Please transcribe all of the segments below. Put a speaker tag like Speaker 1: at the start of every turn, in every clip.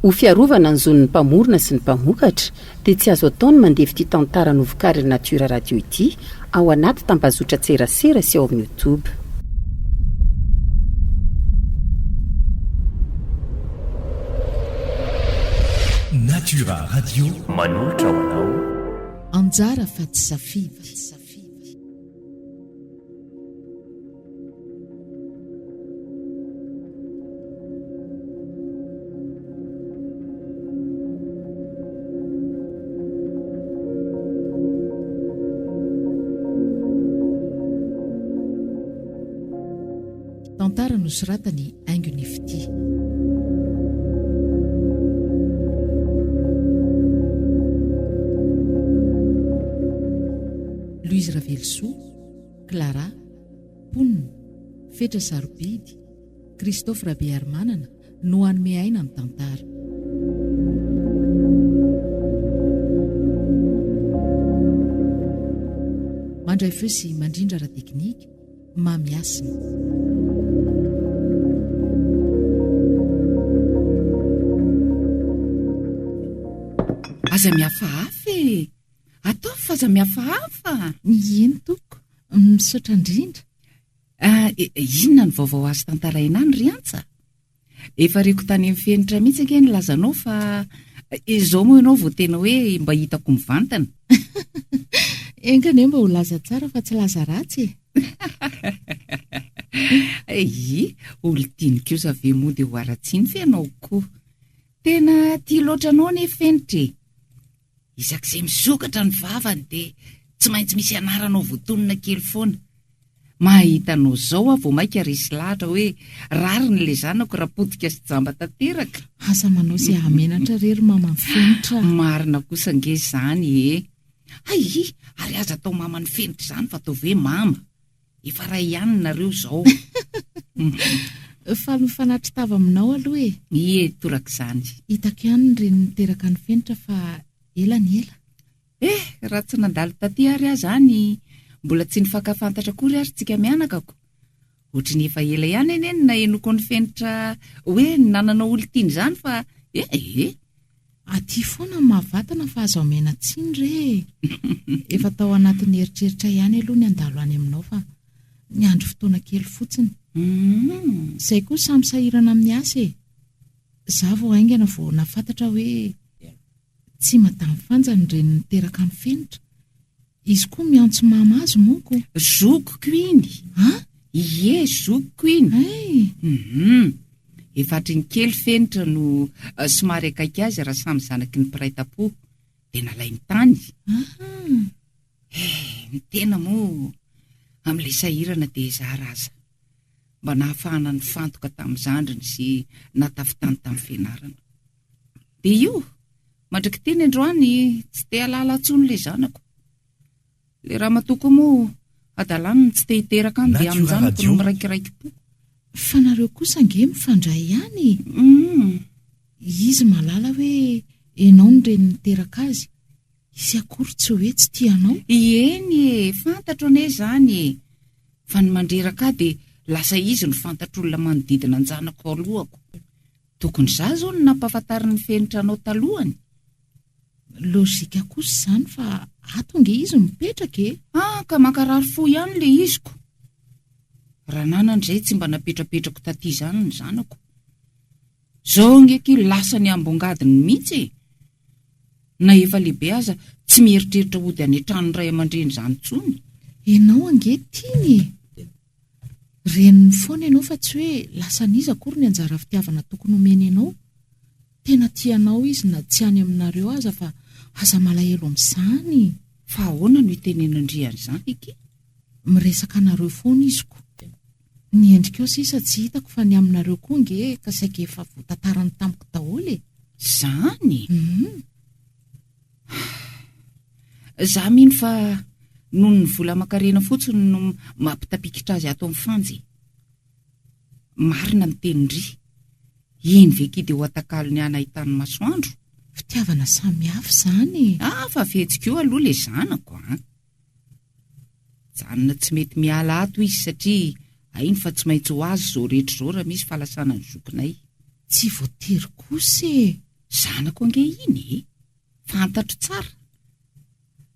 Speaker 1: Ho fiarovana ny zon'ny mpamorona sy ny mpamokatra dia tsy azo atao ny mandefa ity tantara novokarin'ny Natura Radio ity ao anaty tambazotran-tserasera sy ao amin'ny Youtube.
Speaker 2: Natura Radio manolotra ho anao.
Speaker 3: Anjara fa tsy safidy. Tantara nosoratan'i Haingo ny Fitia. Louise Ravelosoa, Clara, Mponina, Fetra Sarobidy, Christophe Rabearimanana no hanome aina ny tantara. Mandray feo sy mandrindra ara-teknika, Mamy Hasina.
Speaker 4: Aza mihafahafa e! Ataovy fa aza mihafahafa!
Speaker 3: Eny tompoko, misaotra indrindra.
Speaker 4: Ah, inona ny vaovao azo tantaraina any ry Antsa? Efa reko tany amin'ny fenitra mihitsy ange ny lazanao fa izao moa ianao vao tena hoe mba hitako mivantana.
Speaker 3: Enga anie mba ho laza tsara fa tsy laza ratsy e!
Speaker 4: Eii, olon-tiany kosa ve moa dia ho haratsiany ve ianao koa? Tena tia loatra anao anie Fenitra e! Isak'izay misokatra ny vavany dia tsy maintsy misy anaranao voatonona kely foana. Mahita anao izao aho vao mainka resy lahatra hoe rariny ilay zanako raha potika sy jamba tanteraka.
Speaker 3: Aza manao izay hahamenatra re ry maman'i Fenitra a!
Speaker 4: Marina kosa ange izany e! Hay! Ary aza atao maman'i Fenitra izany fa ataovy hoe mama. Efa ray ihany nareo izao.
Speaker 3: Faly mifanatri-tava aminao aloha e!
Speaker 4: Ie, torak'izany.
Speaker 3: Hitako ihany ny reny niteraka an'i Fenitra fa ela ny ela.
Speaker 4: Eh, raha tsy nandalo taty ary aho izany, mbola tsy nifankafantatra akory ary tsika mianakako. Ohatry ny efa ela ihany anie no nahenoako an'i Fenitra hoe nanana olon-tiana izany fa eh eh!
Speaker 3: Aty foana ny mahavatana fa aza omena tsiny re e! Efa tao anatin'ny eritreritra ihany aloha ny handalo any aminao fa niandry fotoana kely fotsiny. Izay koa samy sahirana amin'ny asa e! Za vao haingana vao nahafantatra hoe tsy Madame Fanja ny reniny niteraka an'i Fenitra. Izy koa miantso mama azy monko.
Speaker 4: Zokiko iny!
Speaker 3: An?
Speaker 4: Ie, zokiko iny!
Speaker 3: Hay!
Speaker 4: Hum! Efa hatry ny kely Fenitra no somary akaiky azy raha samy zanaky ny mpiray tampo. Dia nalainy tany.
Speaker 3: Ahaa!
Speaker 4: Eh! Ny tena moa amin'ilay sahirana dia zara aza mba nahafahana nifantoka tamin'ny zandriny sy nahatafitany tamin'ny fianarana. Dia io, mandrak'iteny androany tsy te hahalala intsony ilay zanako. Ilay ramatoa koa moa hadalany no tsy te hiteraka any dia amin-janako no miraikiraikim-po.
Speaker 3: Fa nareo kosa ange mifandray ihany e! Izy mahalala hoe enao no reny niteraka azy, izy akory tsy hoe tsy tia anao.
Speaker 4: Eny e, fantatro anie izany e! Fa ny mandreraka ahy dia lasa izy no fantatr'olona manodidina an-janako alohako. Tokony za zao no nampahafantarin'ny fenitra anao talohany.
Speaker 3: Logique kosa izany fa ato ange izy mipetraka e!
Speaker 4: Ah ka mankarary fo ihany le iziko. Raha nanana izay tsy mba napetrapetrako taty izany ny zanako. Zao ange akia lasa ny ambongadiny mihitsy e! Na efa lehibe aza tsy mieritreritra hody any an-tranon'ny ray aman-dreny izany intsony.
Speaker 3: Ianao ange tiany e! Reniny foana ianao fa tsy hoe lasan'iza akory ny anjara fitiavana tokony homeny anao. Tena tia anao izy na tsy any aminareo aza fa aza malahelo amin'izany.
Speaker 4: Fa ahoana no itenenan-dry an'izany akia?
Speaker 3: Miresaka anareo foana izy ko. Ny endrikao sisa tsy hitako fa ny aminareo koa nge ka saika efa voatantarany tamiko daholo e!
Speaker 4: Zany?
Speaker 3: Hum.
Speaker 4: Za mino fa noho ny vola aman-karena fotsiny no mampitapikitra azy ato amin'ny fanja e! Marina ny tenin-dry. Iny ve ki dia ho atakalony ahy nahitany masoandro?
Speaker 3: Fitiavana samy hafa izany e!
Speaker 4: Ah, fa fihetsiko io aloha le zanako an! Mijanona tsy mety miala ato izy satria hainy fa tsy maintsy ho azy izao rehetra izao raha misy fahalasanan'ny zokinay.
Speaker 3: Tsy voatery kosa e!
Speaker 4: Zanako ange iny e! Fantatro tsara.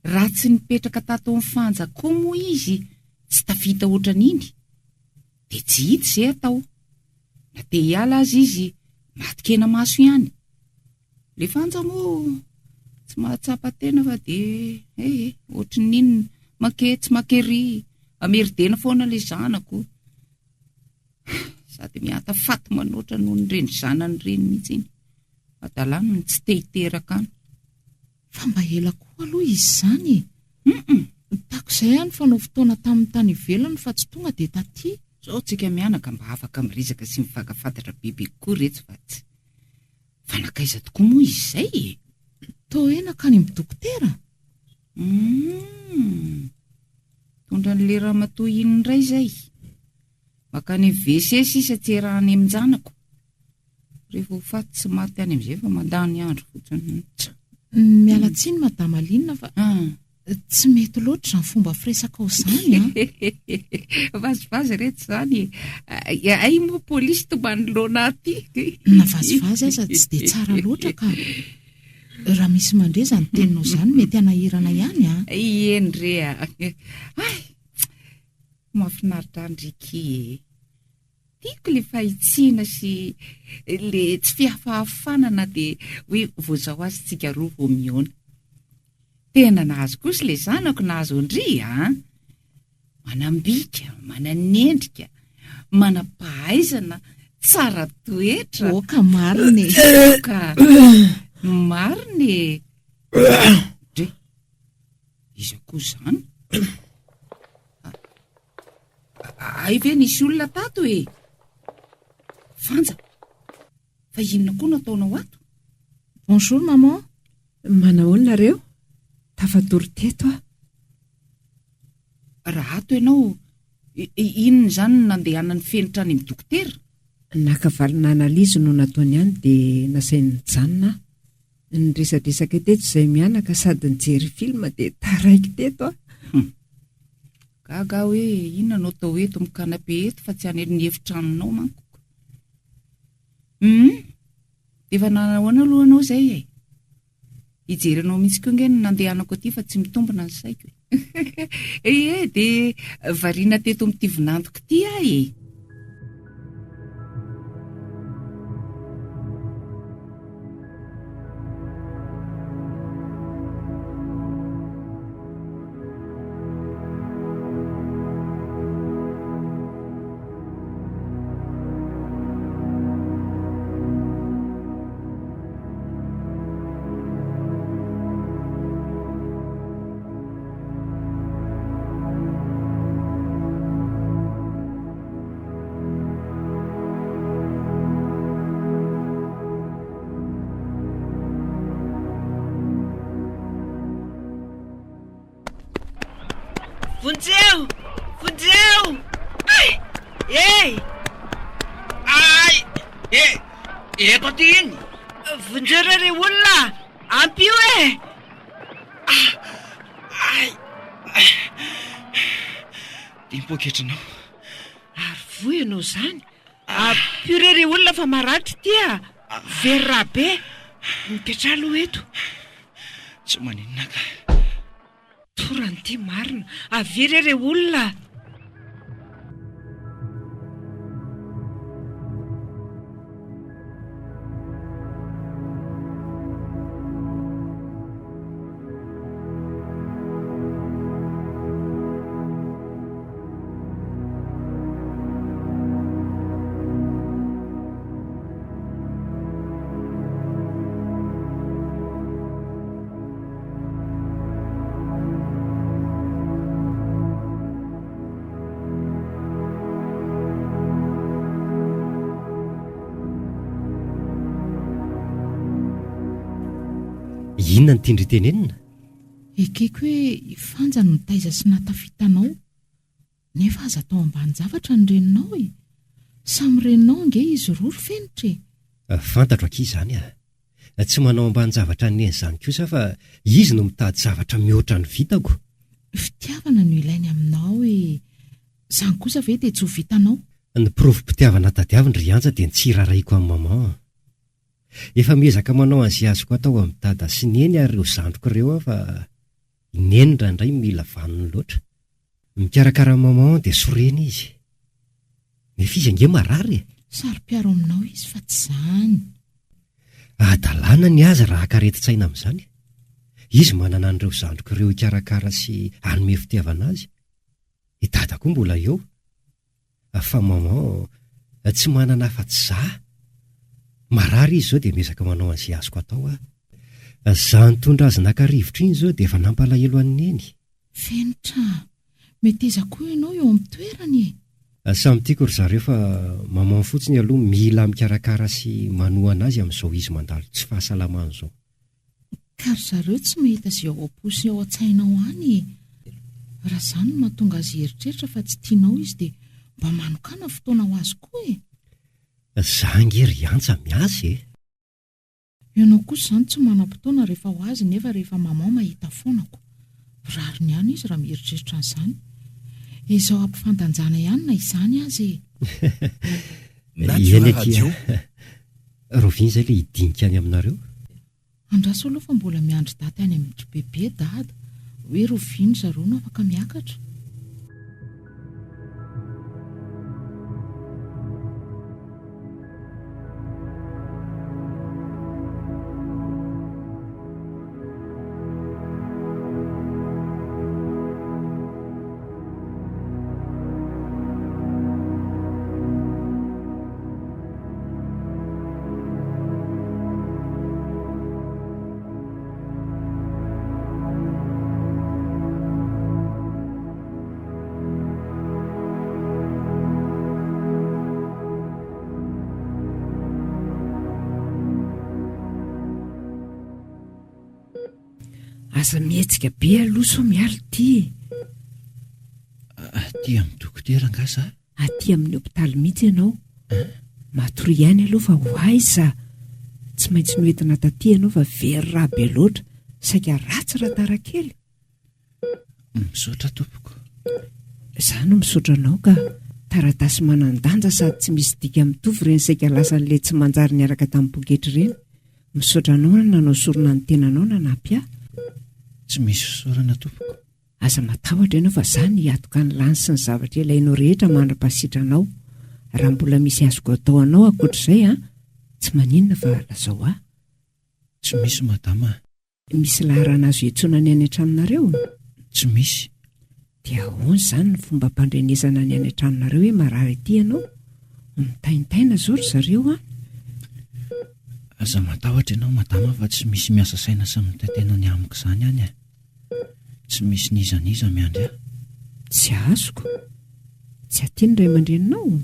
Speaker 4: Raha tsy nipetraka tato amin'i Fanja koa moa izy tsy tafita ohatran'iny. Dia tsy hita izay atao. Na te hiala aza izy, matin-kena-maso ihany. Le Fanja moa tsy mahatsapa tena fa dia eh eh, ohatran'ny inona, maketsy makery, ameridena foana le zanako. Sady mihanta faty manoatra noho ny reny zanany ireny mihitsy iny. Hadalana ny tsy te hiteraka any.
Speaker 3: Fa mba ela koa aloha izy izany e! Hum! Tahaka izay aho nifanao fotoana taminy tany ivelany fa tsy tonga dia taty.
Speaker 4: Zao tsika mianaka mba afaka miresaka sy mifankafantatra bebe kokoa retsy fa tsy fa nankaiza tokoa moa izy izay e?
Speaker 3: Toa hoe nankany amin'ny dokotera?
Speaker 4: Hum! Mitondra an'ilay ramatoa iny indray izay. Mankany amin'ny WC sisa tsy iarahany amin-janako. Rehefa ho faty tsy maty any amin'izay fa mandany andro fotsiny. Tsa.
Speaker 3: Miala tsiny Madama Aline fa tsy mety loatra izany fomba firesakao izany an.
Speaker 4: Vazivazy reto izany e. Hay moa polisy to manoloana aty.
Speaker 3: Na vazivazy aza tsy dia tsara loatra ka. Raha misy mandre izany teninao izany mety hanahirana ihany an.
Speaker 4: Eny re a. Hay! Mahafinaritra an-dry ki e. Tiako le fahitsiana sy le tsy fihafahafana na dia hoe vao zao aza tsika roa vao mihaona. Tena nahazo kosa le zanako nahazo an-dry a! Manam-bika, manan'endrika, manam-pahaizana, tsara toetra.
Speaker 3: Oka marina e!
Speaker 4: Oka marina e! Dre, iza koa izany? Hay ve nisy olona tato e? Fanja, fa inona koa no ataonao ato?
Speaker 3: Bonjour maman.
Speaker 5: Manahoana nareo? Tafatory teto aho.
Speaker 4: Raha ato ianao, inona izany no nandehanan'i Fenitra any amin'ny dokotera?
Speaker 5: Naka valina analyse no nataony any dia nasainy nijanona aho. Niresadresaka teto izahay mianaka sady nijery film dia taraiky teto aho.
Speaker 4: Hum. Gaga aho hoe inona no atao eto amin'ny canapé eto fa tsy any amin'ny efitranonao manko. Hum. Dia efa nanahoana aloha ianao izay e? Hijery anao mihitsy koa ange no nandehanako aty fa tsy mitombina ny saiko e. Ie, dia variana teto amin'ity vinantoko ity aho e.
Speaker 6: Vonjeo! Vonjeo! Ay! Ey!
Speaker 7: Ay! E! Eto aty iny!
Speaker 6: Vonjeo re ry olona! Ampio e!
Speaker 7: Ah! Ay! Ay! Dia ny poketranao.
Speaker 6: Ary voa ianao izany? Ampio re ry olona fa maratra ity a! Very rà be! Mipetraha aloha eto.
Speaker 7: Tsy maninona ka.
Speaker 6: Torany ity marina. Avia re re olona a!
Speaker 2: Inona no tian-dry tenenina?
Speaker 3: Ekeko hoe i Fanja no nitaiza sy nahatafita anao. Nefa aza atao ambanin-javatra ny reninao e! Samy reninao ange izy roa ry Fenitra e!
Speaker 2: Fantatro akia izany a! Tsy manao ambanin-javatra an'i Neny izany kosa aho fa izy no mitady zavatra mihoatra ny vitako.
Speaker 3: Fitiavana no ilainy aminao e! Izany kosa ve dia tsy ho vitanao?
Speaker 2: Ny porofom-pitiavana tadiaviny ry Anja dia ny tsy hiraharahiako an'i Maman. Efa miezaka manao an'izay azoko atao amin'i Dada sy Neny ary ireo zandriko ireo aho fa i Neny indraindray mila vanony loatra. Mikarakara maman dia sorena izy. Nefa izy ange marary e!
Speaker 3: Saro-piaro aminao izy fa tsy izany.
Speaker 2: Hadalana ny azy raha haka aretin-tsaina amin'izany. Izy manana an'ireo zandriko ireo hikarakara sy hanome fitiavana azy. I dada koa mbola eo. Fa maman tsy manana afa-tsy za. Marary izy izao dia miezaka manao an'izay azoko atao aho. Za nitondra azy naka rivotra iny izao dia efa nampalahelo an'i Neny.
Speaker 3: Fenitra a! Meteza koa ianao eo amin'ny toerany e!
Speaker 2: Samy tiako ry zareo fa maman fotsiny aloha mila mikarakara sy manohana azy amin'izao izy mandalo tsy fahasalamana izao.
Speaker 3: Ka ry zareo tsy mahita izay ao am-po sy ao an-tsainao any e! Raha izany no mahatonga azy hieritreritra fa tsy tianao izy dia mba manokàna fotoana ho azy koa e!
Speaker 2: Za ange ry Antsa miasa e!
Speaker 3: Ianao kosa izany tsy manam-potoana rehefa ho azy nefa rehefa maman mahita foana ko! Rariny ihany izy raha mieritreritra an'izany. Ezao ampifandanjana ihany na izany aza e!
Speaker 2: Eny akia. Rahoviana izay ilay hidinika any aminareo?
Speaker 3: Andraso aloha fa mbola miandry daty any amin-dry Bebe Dada hoe rahoviana zareo no afaka miakatra.
Speaker 5: Aza mihetsika be aloha sao miala ity e.
Speaker 7: Aty amin'ny dokotera angaha za?
Speaker 5: Aty amin'ny hopitaly mihitsy ianao. Matoria ihany aloha fa ho aiza? Tsy maintsy noentina taty ianao fa very rà be loatra. Saika ratsy raha tara kely.
Speaker 7: Misaotra tompoko.
Speaker 5: Za no misaotra anao ka. Taratasy manan-danja sady tsy misy dika mitovy ireny saika lasan'ilay tsy manjary niaraka tamin'ny poketra ireny. Misaotra anao aho nanao sorona ny tenanao nanampy ahy.
Speaker 7: Tsy misy fisaorana tompoko.
Speaker 5: Aza matahotra ianao fa za no hiatoka ny lany sy ny zavatra ilainao rehetra mandra-pahasitranao. Raha mbola misy azoko atao anao ankoatr'izay an, tsy maninona fa lazao ahy.
Speaker 7: Tsy misy madama a.
Speaker 5: Misy laharana azo iantsoana ny any an-tranonareo?
Speaker 7: Tsy misy.
Speaker 5: Dia ahoana izany ny fomba ampandrenesana ny any an-tranonareo hoe marary aty ianao? Mitaintaina izao ry zareo an!
Speaker 7: Aza matahotra ianao madama fa tsy misy miasa saina sy mitaintaina ny amiko izany any e! Tsy misy n'iza n'iza miandry ahy.
Speaker 5: Tsy azoko. Tsy aty ny ray aman-dreninao?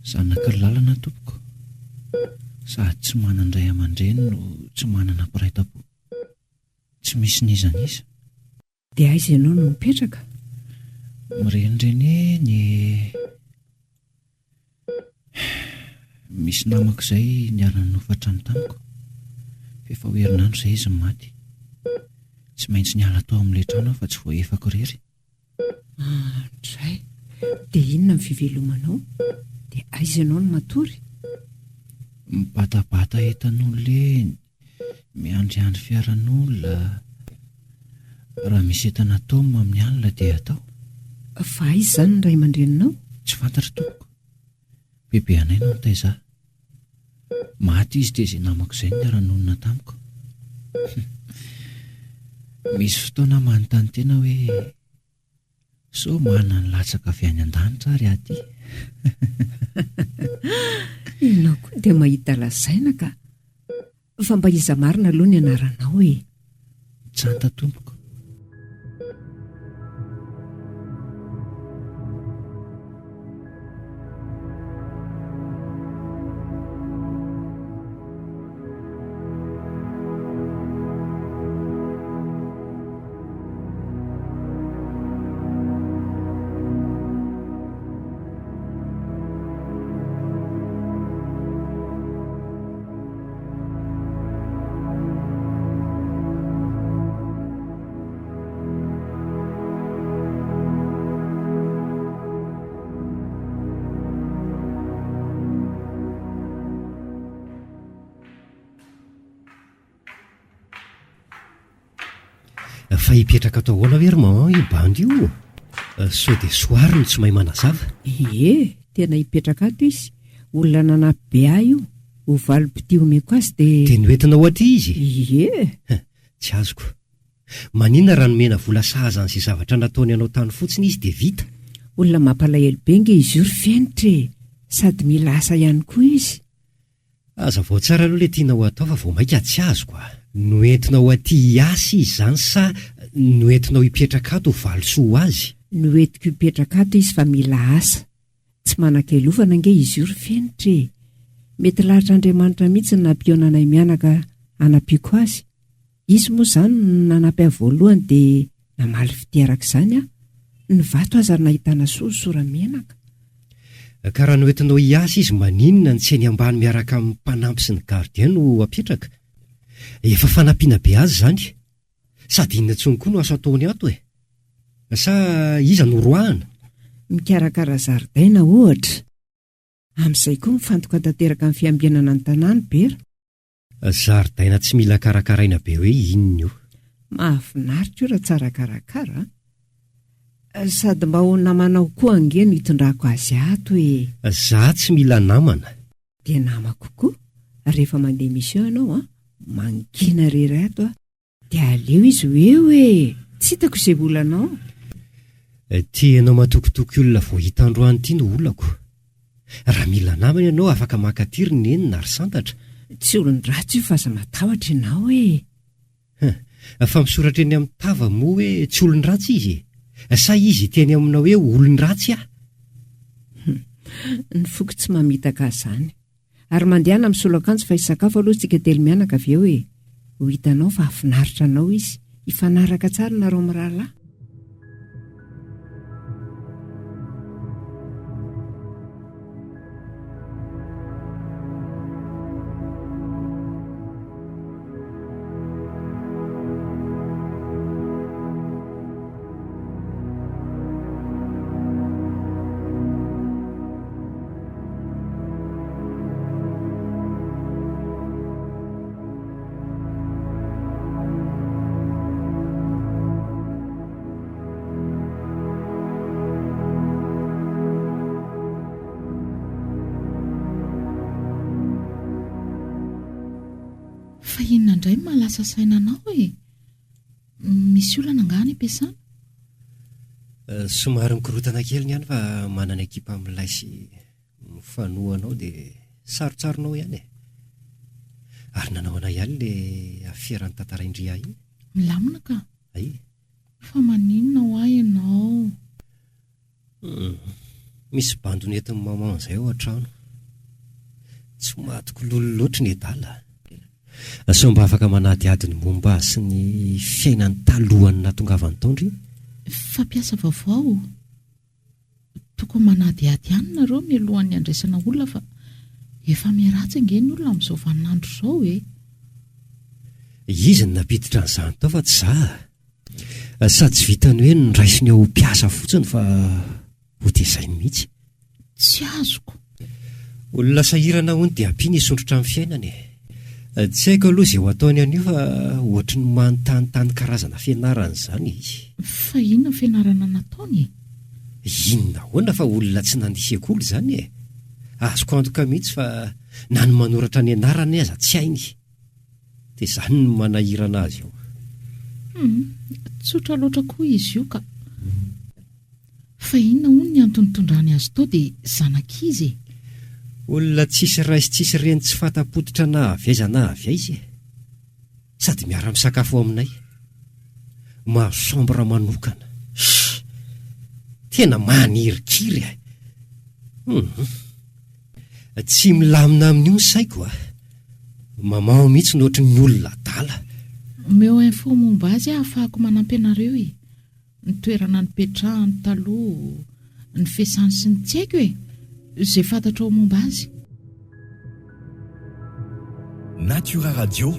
Speaker 7: Zanaky ry lalana tompoko. Sady tsy manan-dray aman-dreny no tsy manana mpiray tampo. Tsy misy n'iza n'iza.
Speaker 5: Dia aiza ianao no mipetraka?
Speaker 7: Mirenireny eny e. Misy namako izay niara-nanofa trano tamiko. F'efa ho herinandro izay izy no maty. Tsy maintsy niala tao amin'ilay trano aho fa tsy voaefako irery.
Speaker 5: Andray! Dia inona ny fivelomanao? Dia aiza ianao no matory?
Speaker 7: Mibatabata entan'olona eny, miandriandry fiaran'olona. Raha misy entana Tom amin'ny alina dia atao.
Speaker 5: Fa aiza izany ny ray aman-dreninao?
Speaker 7: Tsy fantatro tompoko. Bebe anay no nitaiza ahy. Maty izy dia izay namako izay no niara-nonina tamiko. Misy fotoana aho manontany tena hoe sao manana ny latsaka avy any an-danitra ary aho ity.
Speaker 5: Ianao koa dia mahita lazaina ka. Fa mba iza marina aloha ny anaranao e?
Speaker 7: Janta tompoko.
Speaker 2: Fa hipetraka ato ahoana hoe ry maman io bandy io? Sao dia soary no tsy mahay manazava?
Speaker 5: Ie, tena hipetraka ato izy. Olona nanampy be ahy io. Ho valim-pitia omeko azy dia.
Speaker 2: Dia noentinao aty izy?
Speaker 5: Ie.
Speaker 2: Tsy azoko. Maninona raha nomena vola sahaza an'izay zavatra nataony anao tany fotsiny izy dia vita?
Speaker 5: Olona mampalahelo be nge izy io ry Fenitra e! Sady mila asa ihany koa izy.
Speaker 2: Hazavao tsara aloha ilay tianao hatao fa vao mainka tsy azoko a! Noentinao aty hiasa izy izany sa noentinao hipetraka ato ho valisoa ho azy?
Speaker 5: Noentiko hipetraka ato izy fa mila asa. Tsy manan-kialofana ange izy io ry Fenitra e! Mety lahatr'Andriamanitra mihitsy ny nampihaona anay mianaka hanampiako azy. Izy moa izany no nanampy ahy voalohany dia namaly fitia araka izany aho. Ny vato aza nahitana soa ny sora-menaka.
Speaker 2: Ka raha noentinao hiasa izy maninona no tsy eny ambany miaraka amin'ny mpanampy sy ny gardien no apetraka? Efa fanampiana be azy izany. Sady inona intsony koa no asa ataony ato e? Sa iza no roahana?
Speaker 5: Mikarakara zaridaina ohatra. Amin'izay koa mifantoka tanteraka amin'ny fiambenana ny tanàna Bera.
Speaker 2: Zaridaina tsy mila karakaraina be hoe inona io.
Speaker 5: Mahafinaritra io raha tsara karakara a! Sady mba ho namanao koa ange no itondrako azy ato e!
Speaker 2: Za tsy mila namana.
Speaker 5: Dia namako koa, rehefa mandeha mission ianao an, mangina irery ato aho. Dia aleo izy ho eo e! Tsy hitako izay olanao.
Speaker 2: Ity ianao matokitoky olona vao hita androany ity no olako. Raha mila namana ianao afaka maka aty ry neny na ry santatra.
Speaker 5: Tsy olon-dratsy io fa aza matahotra ianao e!
Speaker 2: Huh! Fa misoratra eny amin'ny tava moa hoe tsy olon-dratsy izy e? Sa izy hiteny aminao hoe olon-dratsy aho?
Speaker 5: Hum! Ny foko tsy mamitaka ahy izany. Ary mandehana misolo akanjo fa hisakafo aloha isika telomianaka avy eo e! Ho hitanao fa hahafinaritra anao izy. Hifanaraka tsara nareo mirahalahy.
Speaker 3: Fa inona indray no mahalasa saina anao e? Misy olana angaha any am-piasana?
Speaker 2: Somary mikorontana kely ny any fa manana ekipa milay sy mifanohana ao dia sarotsarona ao ihany e. Ary nanao anay ihany le afera notantarain-dry ahy iny.
Speaker 3: Milamina ka.
Speaker 2: Hay.
Speaker 3: Fa maninona hoa ianao?
Speaker 2: Humm. Misy bandy nentin'i maman izay ao an-trano. Tsy matiko lolo loatra ny adala. Sao mba afaka manadihady ny momba azy sy ny fiainany talohan'ny nahatongavany tao ndry?
Speaker 3: Fampiasa vaovao? Tokony manadihady ihany nareo mialohan'ny handraisana olona fa efa miharatsy ange ny olona amin'izao vaninandro izao e!
Speaker 2: Izy no nampiditra an'izany tao fa tsy za a! Sady tsy vitan'ny hoe noraisiny ao ho mpiasa fotsiny fa hotezainy mihitsy.
Speaker 3: Tsy azoko.
Speaker 2: Olona sahirana hono dia ampiana hisondrotra amin'ny fiainana e! Tsy haiko aloha izay ho ataony an'io fa ohatry ny manontanintany karazana fianarana izany izy.
Speaker 3: Fa inona ny fianarana nataony e?
Speaker 2: Inona ahoana fa olona tsy nandia sekoly izany e! Azoko antoka mihitsy fa na ny manoratra ny anarany aza tsy hainy. Dia izany no manahirana azy ao.
Speaker 3: Hum, tsotra loatra koa izy io ka. Fa inona hono ny antony nitondrany azy tao dia zanak'iza e?
Speaker 2: Olona tsisy ray sy tsisy reny tsy fanta-pototra na avy aiza na avy aiza e! Sady miara-misakafo ao aminay. Mahazo chambre manokana. Shh! Tena manirikiry e! Hum! Tsy milamina amin'io ny saiko a! Maman mihitsy no ohatry ny olona adala.
Speaker 3: Omeo info momba azy aho ahafahako manampy anareo e! Ny toerana nipetrahany taloha, ny fiasany sy ny tsy haiko e! Izay fantatrao momba azy.
Speaker 8: Natura Radio.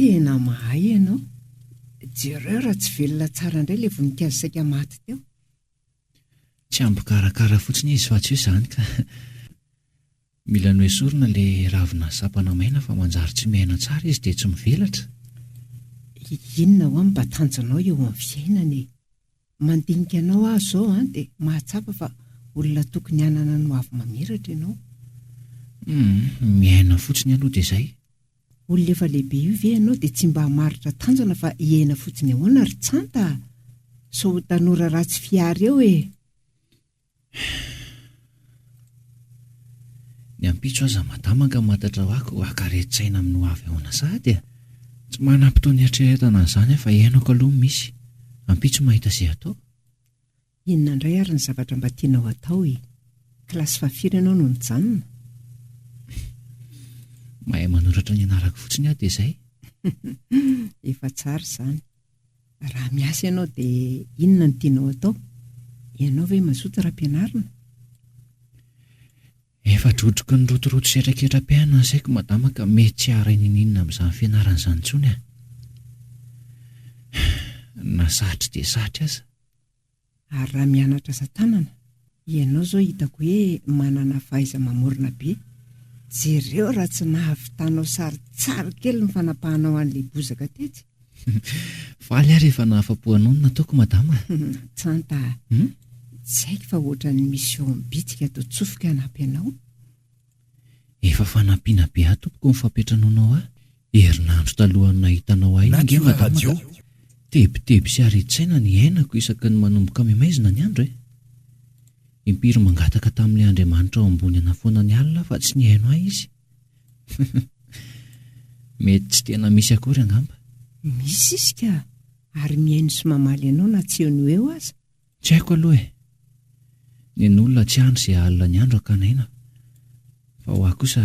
Speaker 5: Tena mahay ianao. Jereo raha tsy velona tsara indray ilay voninkazo saika maty teo.
Speaker 7: Tsy ampy karakara fotsiny izy fa tsy hoe izany ka. Mila noesorina ilay ravina sampana maina fa manjary tsy miaina tsara izy dia tsy mivelatra.
Speaker 5: Inona hoa no mba tanjonao eo amin'ny fiainana e? Mandinika anao aho izao an dia mahatsapa fa olona tokony hanana ny hoavy mamiratra ianao.
Speaker 7: Humm, miaina fotsiny aloha dia izay.
Speaker 5: Olona efa lehibe io ve ianao dia tsy mba hamaritra tanjona fa hiaina fotsiny ahoana ry Tsanta a? Sao ho tanora ratsy fihary eo e!
Speaker 7: Ny ampitso aza madama angaha matatra ho ako hakaretin-tsaina amin'ny ho avy ahoana sahady e! Tsy manam-potoana hieritreretana an'izany aho fa iainako aloha ny misy. Ampitso mahita izay atao.
Speaker 5: Inona indray ary ny zavatra mba tianao atao e? Kilasy fahafiry ianao no nijanona?
Speaker 7: Mahay manoratra ny anarako fotsiny aho dia izay.
Speaker 5: Efa tsara izany. Raha miasa ianao dia inona no tianao atao? Ianao ve mazoto raha ampianarina?
Speaker 7: Efa drodroky ny rotoroto sy hetraketra-piainana ny saiko madama ka mety tsy haharay ninininona amin'izany fianarana izany intsony aho. Na satry dia satry aza.
Speaker 5: Ary raha mianatra asa tanana? Ianao izao hitako hoe manana fahaiza-mamorona be. Jereo raha tsy nahavitanao sary tsara kely ny fanapahanao an'ilay bozaka tetsy.
Speaker 7: Faly aho rehefa nahafa-po anao ny nataoko madama a!
Speaker 5: Tsanta a! Tsy haiko fa ohatran'ny misy eo amin'ny bitsika ato tsofoka hanampy anao.
Speaker 7: Efa fanampiana be ahy tompoko ny fampiantranoanao ahy. Herinandro talohan'ny nahitanao ahy iny ange
Speaker 8: Natiora
Speaker 7: madama
Speaker 8: Radio.
Speaker 7: ka tebiteby sy aretin-tsaina ny iainako isaky ny manomboka mihamaizina ny andro e! Impiry mangataka tamin'ilay Andriamanitra ao ambony hanafoana ny alina aho fa tsy nihaino ahy izy. Mety tsy tena misy akory angamba.
Speaker 5: Misy izy ka! Ary mihaino sy mamaly anao na tsy eo no eo aza.
Speaker 7: Tsy haiko aloha e! Nen'olona tsy andry izay alina ny andro hakana aina fa ho ahy kosa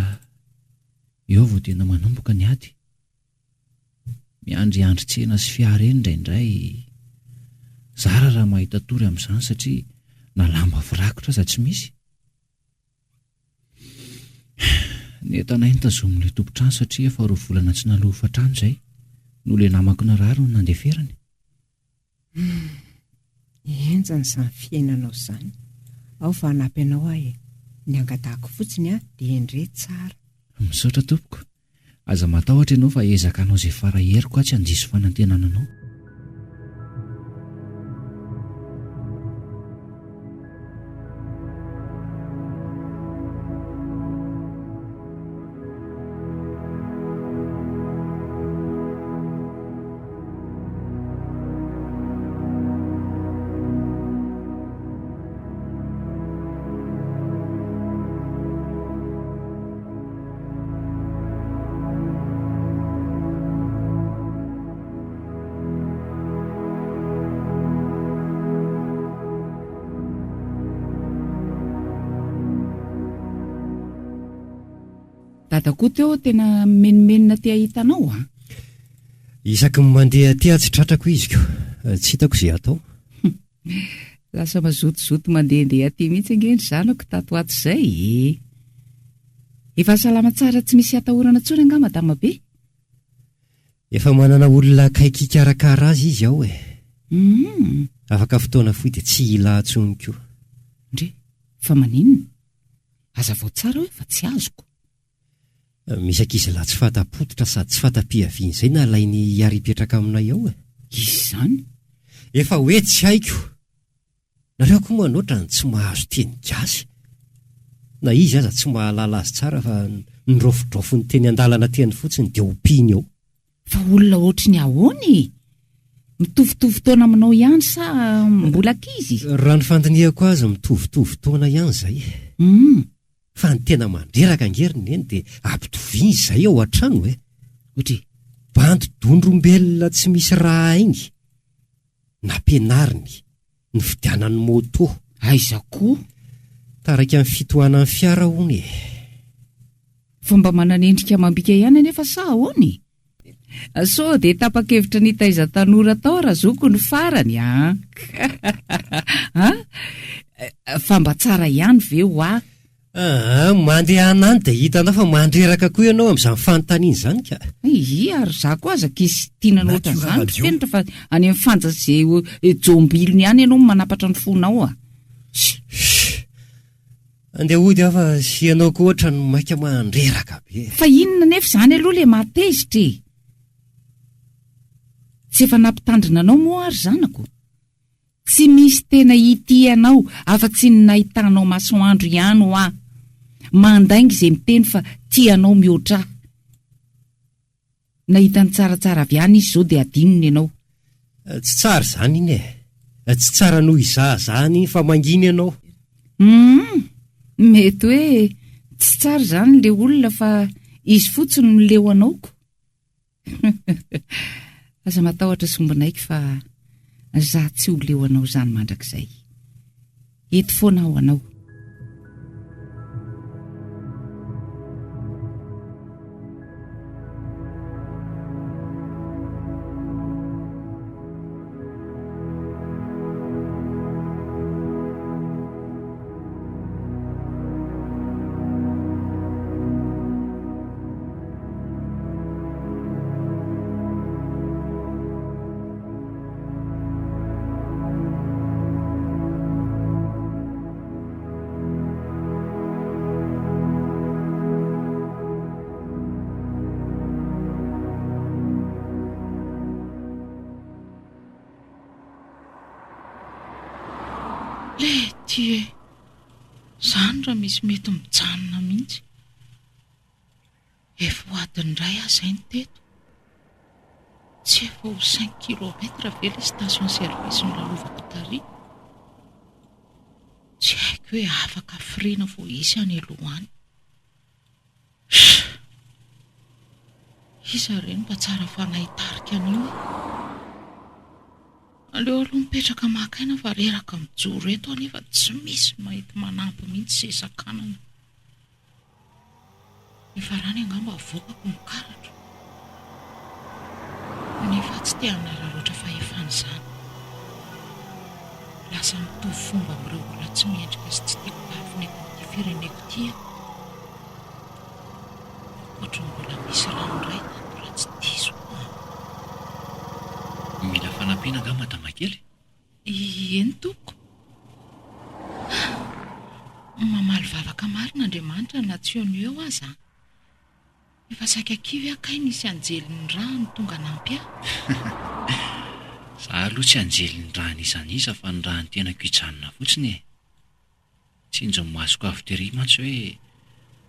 Speaker 7: eo vao tena manomboka ny ady. Miandriandry tsena sy fiara eny indraindray. Zara raha mahita tory amin'izany satria na lamba firakotra aza tsy misy. Ny entanay notazomin'ilay tompon-trano satria efa roa volana tsy naloa hofantrano izay noho ilay namako narary no nandeferany.
Speaker 5: Humm, henjana izany fiainanao izany. Ao fa hanampy anao aho e. Ny angatahako fotsiny an, dia endrey tsara.
Speaker 7: Misaotra tompoko. Aza matahotra ianao fa hiezaka hanao izay fara heriko aho tsy handiso fanantenana anao.
Speaker 4: Dada koa teo tena mimenomenona te hahita anao a!
Speaker 2: Isaky ny mandeha aty aho tsy tratrako izy ko. Tsy hitako izay atao.
Speaker 4: Lasa mazotozoto mandehandeha aty mihitsy ange ny zanako tato ho ato izay e! Efa salama tsara tsy misy atahorana intsony angaha madama be?
Speaker 2: Efa manana olona akaiky hikarakara azy izy ao e!
Speaker 4: Humm.
Speaker 2: Afaka fotoana fohy dia tsy hila ahy intsony koa.
Speaker 4: Ndry, fa maninona? Hazavao tsara hoe fa tsy azoko.
Speaker 2: Misy ankizilahy tsy fanta-pototra sady tsy fanta-piaviana izay nalainy hiara-hipetraka aminay ao e.
Speaker 4: Iza izany?
Speaker 2: Efa hoe tsy haiko. Nareo koa manoatra ny tsy mahazo teny gasy. Na izy aza tsy mahalala azy tsara fa niraofidraofiny teny an-dalana teny fotsiny dia ompiany eo.
Speaker 4: Fa olona ohatry ny ahoana e? Mitovitovy taona aminao ihany sa mbola ankizy?
Speaker 2: Raha ny fandinihako azy mitovitovy taona ihany izay.
Speaker 4: Humm.
Speaker 2: Fa ny tena mandreraka ange ry Neny dia ampitoviana izay ao an-trano e!
Speaker 4: Ohatry?
Speaker 2: Bandy dondrombelona tsy misy raha hainy, nampianariny, nividianany moto.
Speaker 4: Aiza koa?
Speaker 2: Taraiky amin'ny fitohanan'ny fiara hono e!
Speaker 4: Fa mba manana endrika amam-bika ihany anefa sa ahoana e? Sao dia tapa-kevitra ny hitaiza tanora tao Razoky ny farany an! An! Fa mba tsara ihany ve hoa?
Speaker 2: Aa, mandehana any dia hitanao fa mandreraka koa ianao amin'izany fanontaniana izany ka.
Speaker 4: Ia, ary za koa aza ankizy tiana anao ohatran'izany ry Fenitra fa any amin'ny fanja ze jombilony any ianao no manapatra ny fonao a.
Speaker 2: Shh! Andeha hody aho fa ianao koa ohatran'ny maika mandreraka be.
Speaker 4: Fa inona anefa izany aloha le mahatezitra e? Tsy efa nampitandrina anao moa aho ry zanako? Tsy misy tena hitia anao afa-tsy ny nahitanao masoandro ihany hoa. Mandainga izay miteny fa tia anao mihoatra ahy. Nahita ny tsaratsara avy any izy izao dia adinony ianao.
Speaker 2: Tsy tsara izany iny e. Tsy tsara noho izaho izany iny fa mangina ianao.
Speaker 4: Humm! Mety hoe tsy tsara izany ilay olona fa izy fotsiny no leo anao ko. Aza matahotra sombinaiky fa za tsy ho leo anao izany mandrakizay. Eto foana aho anao.
Speaker 3: Lety e! Zany raha misy mety mijanona mihitsy. Efa ho adiny iray aho izay no teto. Tsy efa ho cinq kilomètre ve ilay station service nolalovako tary? Tsy haiko hoe afaka hafiriana vao hisy any aloha any. Sh! Iza re no mba tsara fanahy hitarika an'io e? Aleo aloha mipetraka maka aina fa reraka mijoro eto aho nefa tsy misy mahita manampy mihitsy izay sakanana. Efa rany angamba avoakako ny karatro. Nefa tsy te hanararaotra fahefana izany. Lasa mitovy fomba amin'ireo olona tsy mendrika sy tsy tiako lavina eto amin'ity fireneko ity aho. Ohatry ny mbola misy rano iray tato raha tsy diso aho.
Speaker 7: Mila fanampiana angaha madamakely?
Speaker 3: Eny tompoko. Mamaly vavaka marina Andriamanitra na tsy eo no eo aza. Efa saika kivy aho kay nisy anjely nirahany tonga hanampy ahy.
Speaker 7: Za aloha tsy anjely nirahan'iza n'iza fa nirahan'ny tenako hijanona fotsiny e. Tsinjon'ny masoko avy tery mantsy hoe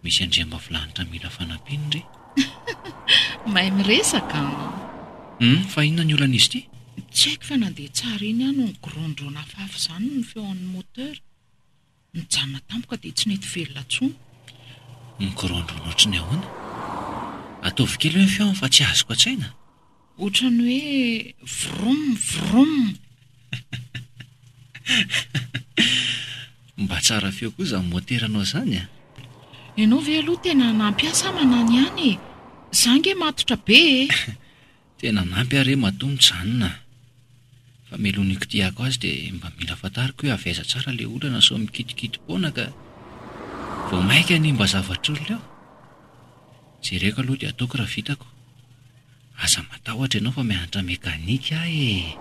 Speaker 7: misy andriambavilanitra mila fanampiana re.
Speaker 3: Mahay miresaka an!
Speaker 7: Hum, fa inona ny olan'izy ity?
Speaker 3: Tsy haiko fa nandeha tsara iny aho no nigrondrona hafahafa izany ny feon'ny moteur. Nijanona tampoka dia tsy nety velona intsony.
Speaker 7: Migrondrona ohatry ny ahoana? Ataovy kely hoe ny feony fa tsy azoko an-tsaina.
Speaker 3: Ohatran'ny hoe vroom vroom.
Speaker 7: Mba tsara feo koa izany moteranao izany a!
Speaker 3: Ianao ve aloha tena hanampy ahy sa manany ihany e? Za ange matotra be e!
Speaker 7: Tena hanampy aho re matoa mijanona a! Fa mialoha ny hikitihako azy dia mba mila fantariko hoe avy aiza tsara ilay olana sao mikitikiti-poana ka vao mainka hanimba zavatr'olona eo. Jereko aloha dia ataoko raha vitako. Aza matahotra ianao fa mianatra mekanika aho e!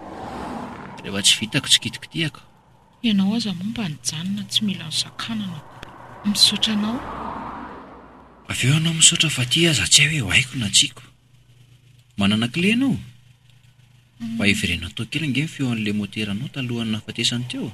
Speaker 7: Rehefa tsy vitako tsy kitikitihako.
Speaker 3: Ianao aza moa mba nijanona tsy mila nosakanana ko. Misaotra anao.
Speaker 7: Avy eo ianao misaotra fa ty aza tsy hay hoe ho haiko na tsiko. Manana clé ianao? Mba hevereno atao kely ange ny feon'ilay moteranao talohan'ny nahafatesany teo.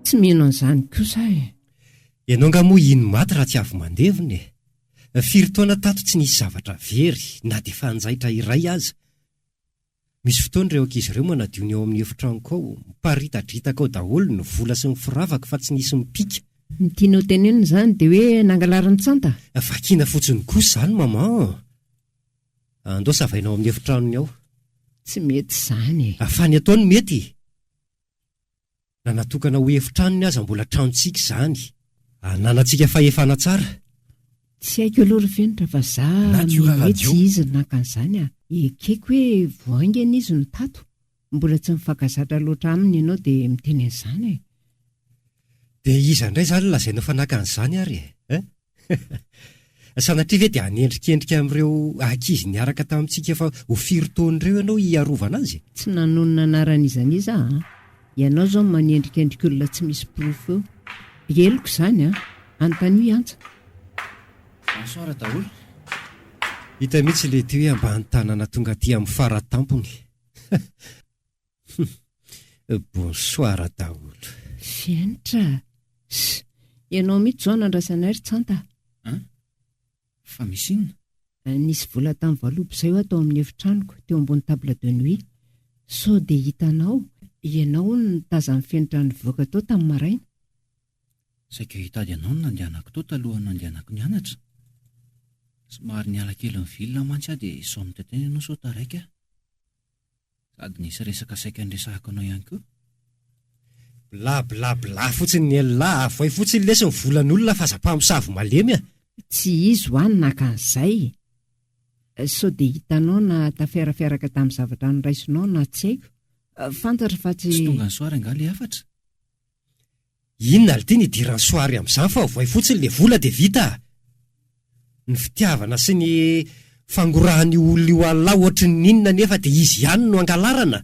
Speaker 5: Tsy mino an'izany kosa aho e.
Speaker 2: Ianao angaha moa hino maty raha tsy avy mandevina e? Firy taona tato tsy nisy zavatra very na dia fanjaitra iray aza. Misy fotoana ireo ankizy ireo manadio ny ao amin'ny efitranoko ao, miparitadritaka ao daholo ny vola sy ny firavaka fa tsy nisy mipika.
Speaker 5: Ny tianao tenenina izany dia hoe nangalarin'i Tsanta?
Speaker 2: Vakiana fotsiny kosa izany maman a! Andao savaina ao amin'ny efitranony ao.
Speaker 5: Tsy mety izany e!
Speaker 2: Fa ny ataony mety e! Na natokana ho efitranony aza mbola tranontsika izany. Ananantsika fahefana tsara.
Speaker 5: Tsy haiko aloha ry Fenitra fa za
Speaker 8: Natura
Speaker 5: mino hoe
Speaker 8: Radio.
Speaker 5: tsy izy no naka an'izany a! Ekeko hoe vao haingana izy no tato, mbola tsy mifankazatra loatra aminy ianao dia miteny an'izany e!
Speaker 2: Dia iza indray izany no lazainao fa naka an'izany ary e? Sanatria ve dia hanendrikendrika amin'ireo ankizy niaraka tamintsika efa ho firy taona ireo ianao hiarovana azy?
Speaker 5: Tsy nanonona anaran'iza n'iza aho an! Ianao izao no manendrikendrika olona tsy misy porofo eo. Heloka izany an! Anontanio i Antsa.
Speaker 7: Bonsoir daholo.
Speaker 2: Hita mihitsy ilay ity hoe ambany tanana tonga aty amin'ny fara tampony. Bonsoir daholo.
Speaker 5: Fenitra a! Ss! Ianao mihitsy izao no andrasanay ry Tsanta a!
Speaker 7: An? Fa misy inona?
Speaker 5: Nisy vola tamin'ny valopy izay hoa tao amin'ny efitranoko, teo ambony table de nuit. Sao dia hitanao? Ianao hono no tazan'i Fenitra nivoaka tao tamin'ny maraina.
Speaker 7: Saika hitady anao no nandehanako tao talohan'ny nandehanako nianatra. Somary niala kely ny ville mantsy aho dia sao mitaintaina ianao sao taraiky aho. Sady nisy resaka saika niresahako anao ihany koa.
Speaker 2: Bla bla bla fotsiny ny elah, avoay fotsiny lesy ny volan'olona fa aza mpamosavy malemy a!
Speaker 5: Tsy izy hoa no naka an'izay. Sao dia hitanao na tafiarafiaraka tamin'ny zavatra noraisinao na tsy haiko. Fantatra fa tsy.
Speaker 7: Tsy tonga ny soary angaha ilay hafatra?
Speaker 2: Inona lty ny idiran'i soary amin'izany fa ovaio fotsiny le vola dia vita a! Ny fitiavana sy ny fangorahan'io olona io an'lah ohatry ny inona nefa dia izy ihany no angalarana?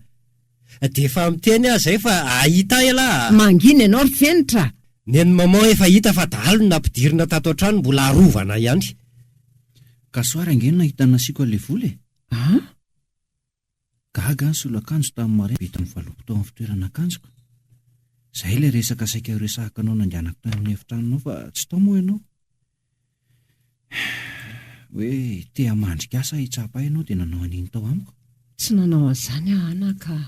Speaker 2: Dia efa miteny aho izay fa hahita ahy elah a!
Speaker 5: Mangina ianao ry Fenitra a!
Speaker 2: Ny an'i maman efa hita fa dahalo no nampidirina tato an-trano mbola arovana ihany.
Speaker 7: Ka soary ange no nahita ny nasiako an'ilay vola e!
Speaker 5: An?
Speaker 7: Gaga aho nisolo akanjo tamin'ny maraina vita nivalopy tao amin'ny fitoeran'akanjoko. Izay ilay resaka saika horesahako anao nandehanako tany amin'ny efitranonao fa tsy tao moa ianao. Hoe te hamandrika ahy sa hitsapa ahy ianao dia nanao an'iny tao amiko.
Speaker 5: Tsy nanao an'izany aho anaka a!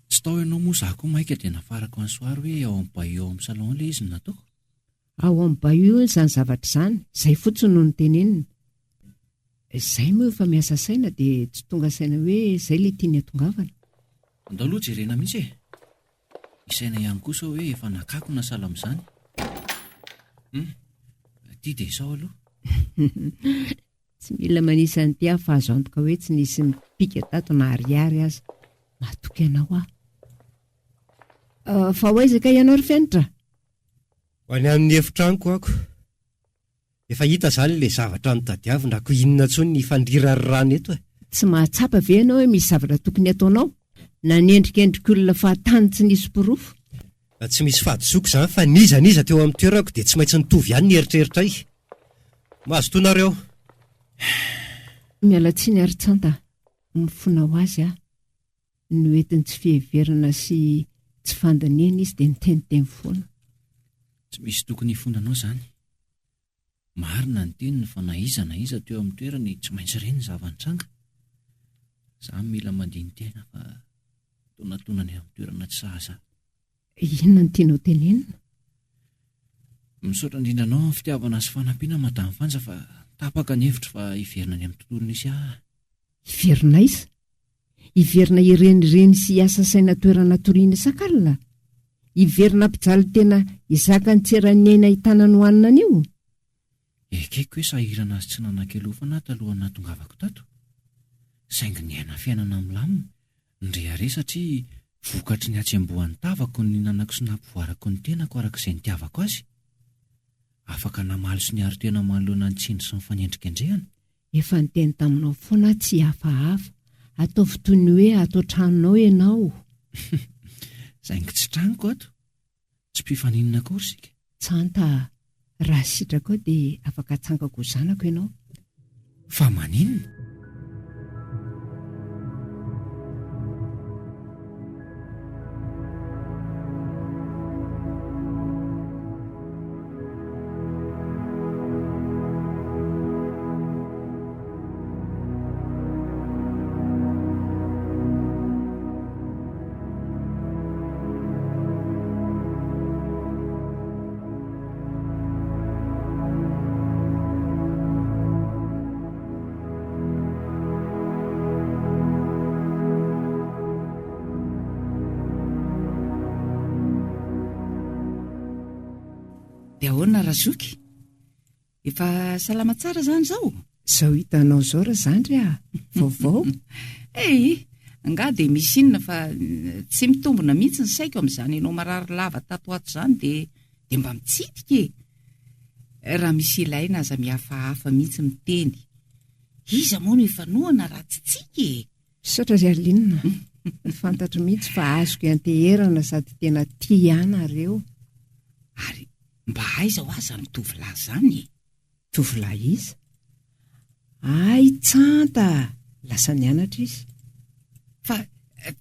Speaker 7: Tsy tao ianao moa izaho koa maika dia nafarako an'i Soary hoe ao amin'ny bahut ao amin'ny salon ilay izy no nataoko.
Speaker 5: Ao amin'ny bahut hono izany zavatra izany, izay fotsiny no noteneniny. Izay moa efa miasa saina dia tsy tonga saina hoe izay ilay tiany hatongavana.
Speaker 7: Andao aloha jerena mihitsy e! Isaina ihany koa sao hoe efa nakako na sahala amin'izany. Hum, ity dia izao aloha.
Speaker 5: Tsy mila manisa an'ity aho fa azo antoka hoe tsy nisy nipika tato na ariary aza. Matoky anao aho. Fa ho aiza kay ianao ry Fenitra?
Speaker 2: Ho any amin'ny efitranoko ako. Efa hita izany ilay zavatra notadiavina ko inona intsony ny hifandrirarirana eto e!
Speaker 5: Tsy mahatsapa ve ianao hoe misy zavatra tokony hataonao? Nanendrikendrika olona fahatany tsy nisy porofo.
Speaker 2: Tsy misy fahadisoako izany fa n'iza n'iza teo amin'ny toerako dia tsy maintsy nitovy ihany ny eritreritray. Mazotoa nareo.
Speaker 5: Miala tsiny ary Tsanta, mifona ho azy aho. Noentin'ny tsy fiheverana sy tsy fandinihana izy dia niteniteny foana.
Speaker 7: Tsy misy tokony hifonanao izany. Marina ny teniny fa na iza na iza teo amin'ny toerany tsy maintsy re ny zava-nitranga. Za mila mandini-tena fa tonantonana eo amin'ny toerana tsy sahaza ahy.
Speaker 5: Inona no tianao tenenina?
Speaker 7: Misaotra indrindra anao amin'ny fitiavana sy fanampiana Madame Fanja fa tapaka ny hevitro fa hiverina any amin'ny tontolo nisy ahy.
Speaker 5: Hiverina aiza? Hiverina hirenireny sy hiasa saina toerana toriana isak'alina? Hiverina hampijaly tena hizaka ny tsy eran'ny aina ahitana ny hohanina anio?
Speaker 7: Ekeko hoe sahirana sy tsy nanan-kialofana aho talohan'ny nahatongavako tato, saingy niaina fiainana milamina, nirehareha satria vokatry ny hatsembohan'ny tavako no nihinanako sy nampivoarako ny tenako araka izay nitiavako azy. Afaka namaly sy niaro tena manoloana ny tsindry sy ny fanendrikendrehana.
Speaker 5: Efa niteny taminao foana aho tsy hihafahafa. Ataovy toy ny hoe ato an-tranonao ianao.
Speaker 7: Saingy tsy tranoko ato. Tsy mpifaninona akory isika.
Speaker 5: Tsanta a! Raha sitrakao dia afaka atsangako ho zanako ianao.
Speaker 7: Fa maninona?
Speaker 4: Dia ahoana Razoky? Efa salama tsara izany izao?
Speaker 5: Izao hitanao izao Razandry a! Vaovao?
Speaker 4: Ei! Angaha dia misy inona fa tsy mitombina mihitsy ny saiko amin'izany ianao marary lava tato ho ato izany dia dia mba mitsidika e! Raha misy ilaina aza mihafahafa mihitsy miteny. Iza moa no hifanohana raha tsy tsika e!
Speaker 5: Misaotra ry Aline a! Fantatro mihitsy fa azoko ianteherana sady tena tia ahy nareo.
Speaker 4: Ary mba aiza hoa zany tovolahy zany e?
Speaker 5: Tovolahy iza? Hay Tsanta a! Lasa nianatra izy.
Speaker 4: Fa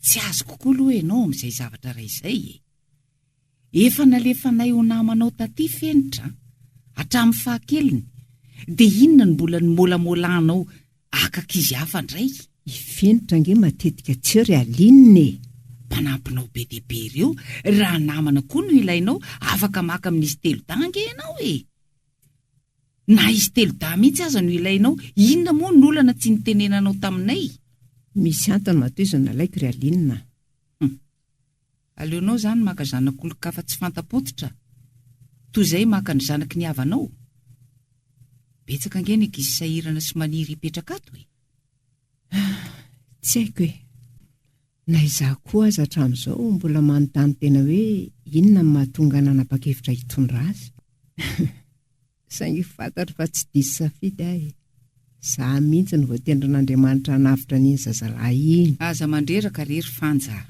Speaker 4: tsy azoko koa aloha ianao amin'izay zavatra iray izay e! Efa nalefanay ho namanao taty Fenitra an! Hatramin'ny fahakeliny! Dia inona no mbola nimôlamôlanao haka ankizy hafa indray?
Speaker 5: I Fenitra ange matetika tsy eo ry Aline e!
Speaker 4: Mpanampinao be dia be ireo, raha namana koa no ilainao afaka maka amin'izy telodahy ange ianao e! Na izy telodahy mihitsy aza no ilainao, inona moa no olana tsy nitenenanao taminay?
Speaker 5: Misy antony matoa izy no nalaiko ry Aline a!
Speaker 4: Hum. Aleonao izany maka zanak'olon-kafa tsy fanta-pototra toy izay maka ny zanaky ny havanao? Betsaka ange ny ankizy sahirana sy maniry hipetraka ato e!
Speaker 5: Tsy haiko e! Na izaho koa aza hatramin'izao mbola manontany tena hoe inona no mahatonga ahy nanapa-kevitra hitondra azy. Saingy fantatro fa tsy diso safidy aho e! Izaho mihitsy no voatendrin'Andriamanitra hanavotra an'iny zazalahy iny.
Speaker 4: Aza mandreraka re ry Fanja a!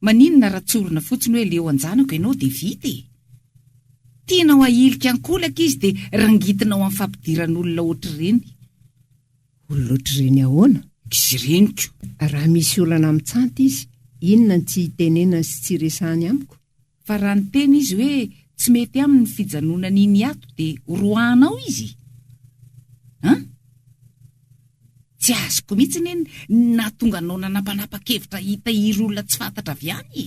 Speaker 4: Maninona raha tsorina fotsiny hoe leo an-janako ianao dia vita e! Tianao ahilika ankolaka izy dia rangitinao amin'ny fampidiran'olona ohatr'ireny.
Speaker 5: Olona ohatr'ireny ahoana?
Speaker 4: Izy reniko.
Speaker 5: Raha misy olana amin'i Tsanta izy, inona no tsy hitenenany sy tsy hiresahany amiko?
Speaker 4: Fa raha niteny izy hoe tsy mety aminy ny fijanonany iny ato dia horoahanao izy? An? Tsy azoko mihitsy anie ny nahatonga anao nanapanapa-kevitra hitahiry olona tsy fantatra avy any e!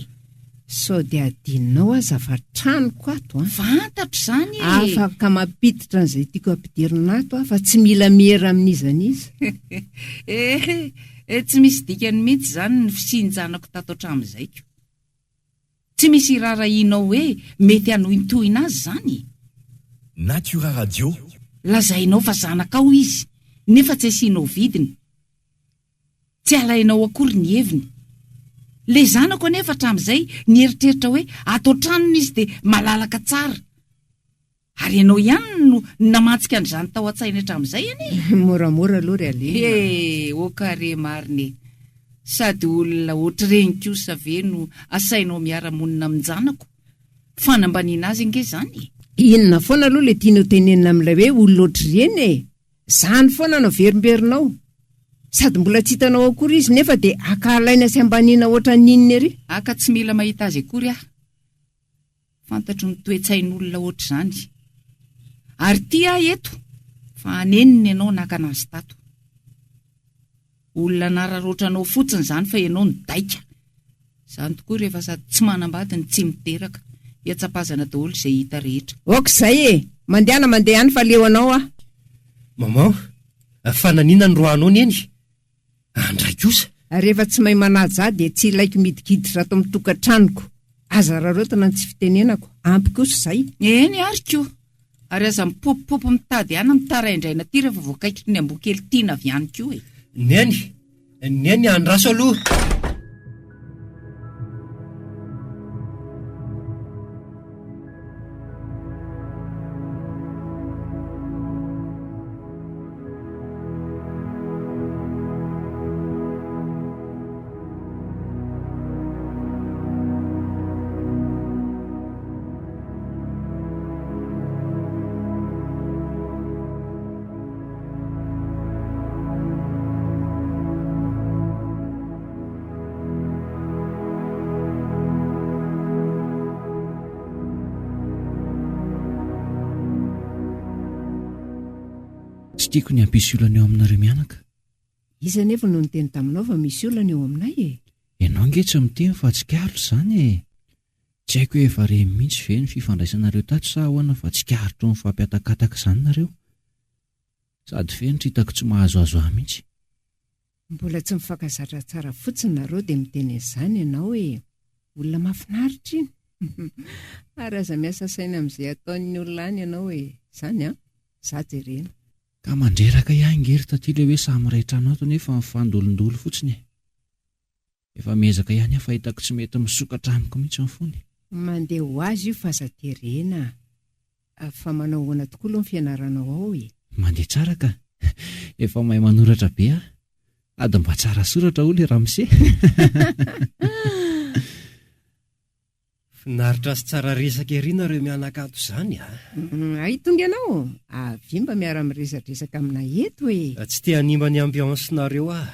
Speaker 5: Sao dia adinonao aza fa tranoko ato an!
Speaker 4: Fantatro izany e!
Speaker 5: Afaka mampiditra an'izay tiako hampidirina ato aho fa tsy mila miera amin'iza n'iza.
Speaker 4: Eh, tsy misy dikany mihitsy izany ny fisian-janako tato hatramin'izay ko! Tsy misy iraharahianao hoe mety hanohintohina azy izany e!
Speaker 8: Natura Radio.
Speaker 4: Lazainao fa zanakao izy nefa tsy asianao vidiny. Tsy alainao akory ny heviny. Le zanako anefa hatramin'izay nieritreritra hoe ato an-tranony izy dia malalaka tsara. Ary ianao ihany no namantsika an'izany tao an-tsainy hatramin'izay anie
Speaker 5: e! Moramora aloha ry Aline a!
Speaker 4: He! Ok re marina e! Sady olona ohatr'ireny kosa ve no asainao miara-monina amin-janako? Fanambaniana azy ange izany e!
Speaker 5: Inona foana aloha ilay tianao tenenina amin'ilay hoe olona ohatr'ireny e? Izany foana no averimberinao. Sady mbola tsy hitanao akory izy nefa dia ankahalaina sy ambaniana ohatran'ny inona ery?
Speaker 4: Aka tsy mila mahita azy akory aho. Fantatro ny toe-tsain'olona ohatr'izany. Ary tia ahy eto fa hanenina ianao nakana azy tato. Olona anararaotra anao fotsiny izany fa ianao no daika. Izany tokoa rehefa sady tsy manambady no tsy miteraka. Hiatsapazana daholo izay hita rehetra.
Speaker 5: Ok izay e! Mandehana mandeha any fa leo anao aho.
Speaker 2: Maman, fa naninona no roahanao neny? Andray kosa!
Speaker 5: Rehefa tsy mahay manaja ahy dia tsy ilaiko midikiditra ato amin'ny tokantranoko. Aza araraotina ny tsy fitenenako. Ampy kosa izay.
Speaker 4: Eny ary ko! Ary aza mipopopopy mitady ahy na mitaraindraina aty rehefa voakaikitry ny amboa kely tiana avy any koa e!
Speaker 2: Neny! Neny andraso aloha!
Speaker 7: Tsy tiako ny hampisy olana eo aminareo mianaka.
Speaker 5: Iza anefa no niteny taminao fa misy olana eo aminay e?
Speaker 7: Ianao ange tsy miteny fa tsikaritro izany e! Tsy haiko hoe efa re mihitsy ve ny fifandraisanareo tato sa ahoana fa tsikaritro mifampihatakataka izany nareo. Sady fenitra hitako tsy mahazoazo ahy mihitsy.
Speaker 5: Mbola tsy mifankazatra tsara fotsiny nareo dia miteny an'izany ianao e! Olona mahafinaritra iny! Ary aza miasa saina amin'izay ataon'ny olona any ianao e! Izany an! Za jerena.
Speaker 7: Ka mandreraka ihany nge ry taty le hoe samy iray trano ato nefa mifandolondolo fotsiny e! Efa miezaka ihany aho fa hitako tsy mety misokatra amiko mihitsy ny fony.
Speaker 5: Mandeha ho azy io fa aza terena a! Fa manao ahoana tokoa aloha ny fianaranao ao e?
Speaker 7: Mandeha tsara ka! Efa mahay manoratra be aho. Ady mba tsara soratra hoy le ramose.
Speaker 2: Finaritra sy tsara resaka ery nareo mianaka ato izany a!
Speaker 5: Hay tonga ianao? Avia mba miara-miresadresaka aminay eto e!
Speaker 2: Tsy te hanimba ny ambiance-nareo aho.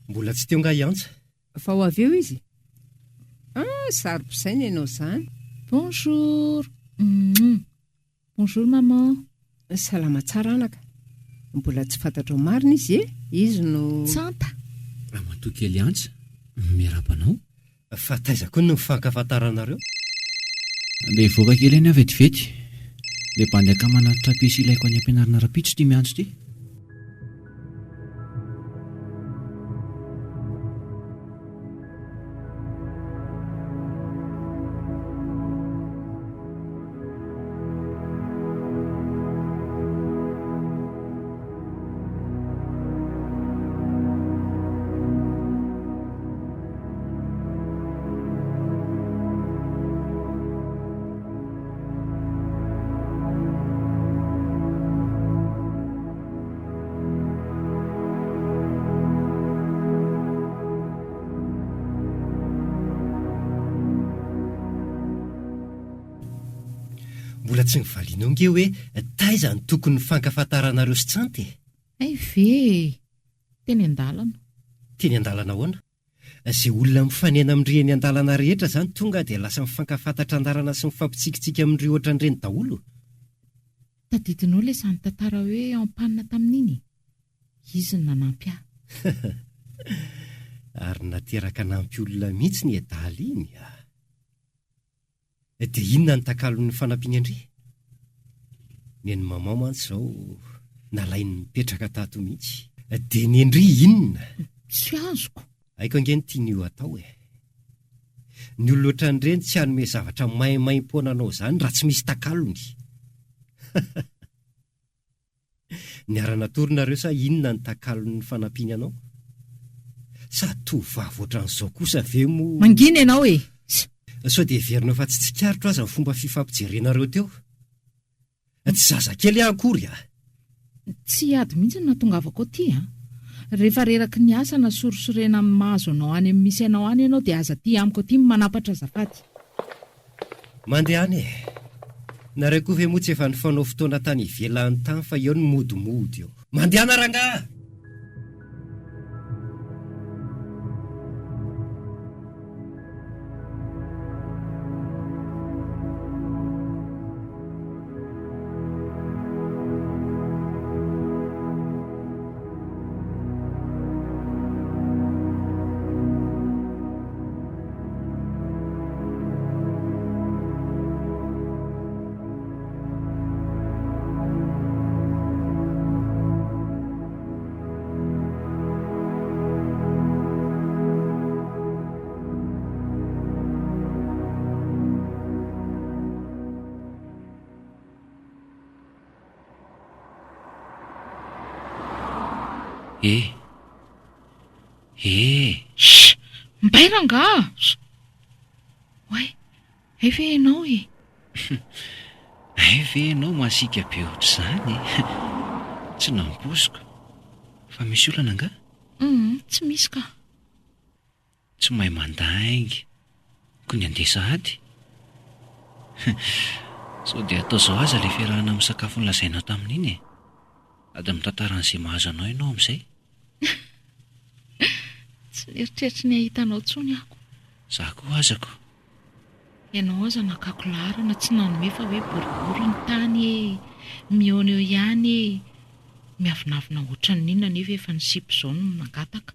Speaker 2: Mbola tsy teo nga i Antsa?
Speaker 5: Fa ho avy eo izy? Ah, saro-pisaina ianao izany.
Speaker 3: Bonjour! Humm! Bonjour maman!
Speaker 5: Salama tsara anaka. Mbola tsy fantatrao marina izy e! Izy no.
Speaker 3: Tsanta!
Speaker 7: Ramatoa kely Antsa, miarahaba anao.
Speaker 2: Fa taiza koa no nifankafantaranareo?
Speaker 7: Andeha hivoaka kely any aho vetivety. Ilay bandy akama anaty trapesy ilaiko any am-pianarana rahampitso ity miantso ity.
Speaker 2: Mbola tsy nivalianao nge hoe taiza no tokony nifankafantaranareo sy Tsanty e?
Speaker 3: Hay ve e! Teny an-dalana.
Speaker 2: Teny an-dalana ahoana? Izay olona mifanena amin-dry eny an-dalana rehetra izany tonga dia lasa mifankafantatra an-dalana sy mifampitsikitsiky amin-dry ohatran'ireny daholo?
Speaker 3: Tadidinao ilay izaho nitantara hoe en panne tamin'iny e? Izy no nanampy ahy.
Speaker 2: Ary nateraka hanampy olona mihitsy ny edala iny a! Dia inona ny takalon'ny fanampiany an-dry? Ny an'i maman mantsy izao nalainy nipetraka tato mihitsy. Dia ny an-dry inona?
Speaker 3: Tsy azoko.
Speaker 2: Haiko ange ny tian'io atao e. Ny olona ohatran'ireny tsy hanome zavatra maimaimpoana anao izany raha tsy misy takalony. Niara-natory nareo sa inona ny takalon'ny fanampiany anao? Sa tovovavy ohatran'izao kosa ve moa.
Speaker 3: Mangina ianao e!
Speaker 2: Sao dia heverinao fa tsy tsikaritro aza ny fomba fifampijerenareo teo? Tsy zazakely aho akory a!
Speaker 3: Tsy hiady mihitsy no nahatongavako aty a! Rehefa reraky ny asa na sorisorena amin'ny mahazo anao any amin'ny misy anao any ianao dia aza aty amiko aty no manampatra azafady.
Speaker 2: Mandehana e! Nareo koa ve moa tsy efa nifanao fotoana tany ivelany tany fa eo ny modimody eo. Mandehana rangaha!
Speaker 7: Eh! Eh!
Speaker 3: Shh! Mbay rangaha! Shh! Oay! Hay ve ianao e?
Speaker 7: Hay ve ianao masiaka be ohatr'izany e? Tsy nampoiziko. Fa misy olana angaha?
Speaker 3: Hum, tsy misy ka.
Speaker 7: Tsy mahay mandainga. Ko ny handeha sahady? Sao dia atao izao aza ilay fiarahana misakafo nolazainao tamin'iny e? Ady mitantara an'izay mahazo anao ianao amin'izay.
Speaker 3: Tsy nieritreritry ny hahita anao intsony aho.
Speaker 7: Za koa aza ko.
Speaker 3: Ianao aza nakako laharana tsy nanome fa hoe boribory ny tany e! Mihaona eo ihany e! Miavonavona ohatran'ny inona nefa efa ny sipa izao no nangataka.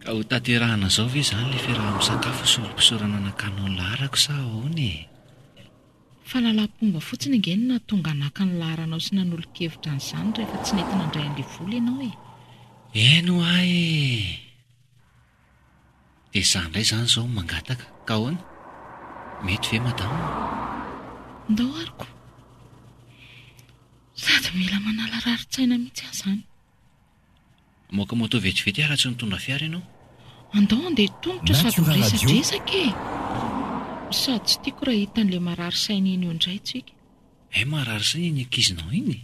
Speaker 7: Ka ho tanterahana izao ve izany ilay fiaraha-misakafo sorom-pisaorana nakanao ny laharako sa ahoana e?
Speaker 3: Fahalalam-pomba fotsiny ange no nahatonga naka ny laharanao sy nanolo-kevitra an'izany rehefa tsy nety nandray an'ilay vola ianao e!
Speaker 7: Eny ho'a e! Dia izaho indray izany izao mangataka, ka ahoana? Mety ve madama?
Speaker 3: Ndao ary ko! Sady mila manala rarin-tsaina mihitsy aho izany.
Speaker 7: Hamoaka moto vetivety aho raha tsy nitondra fiara ianao.
Speaker 3: Andao handeha tongotra sady
Speaker 8: Natura Radio.
Speaker 3: miresadresaka e! Sady tsy tiako raha hitan'ilay marary saina iny eo indray tsika.
Speaker 7: Hay marary saina iny ankizinao iny e!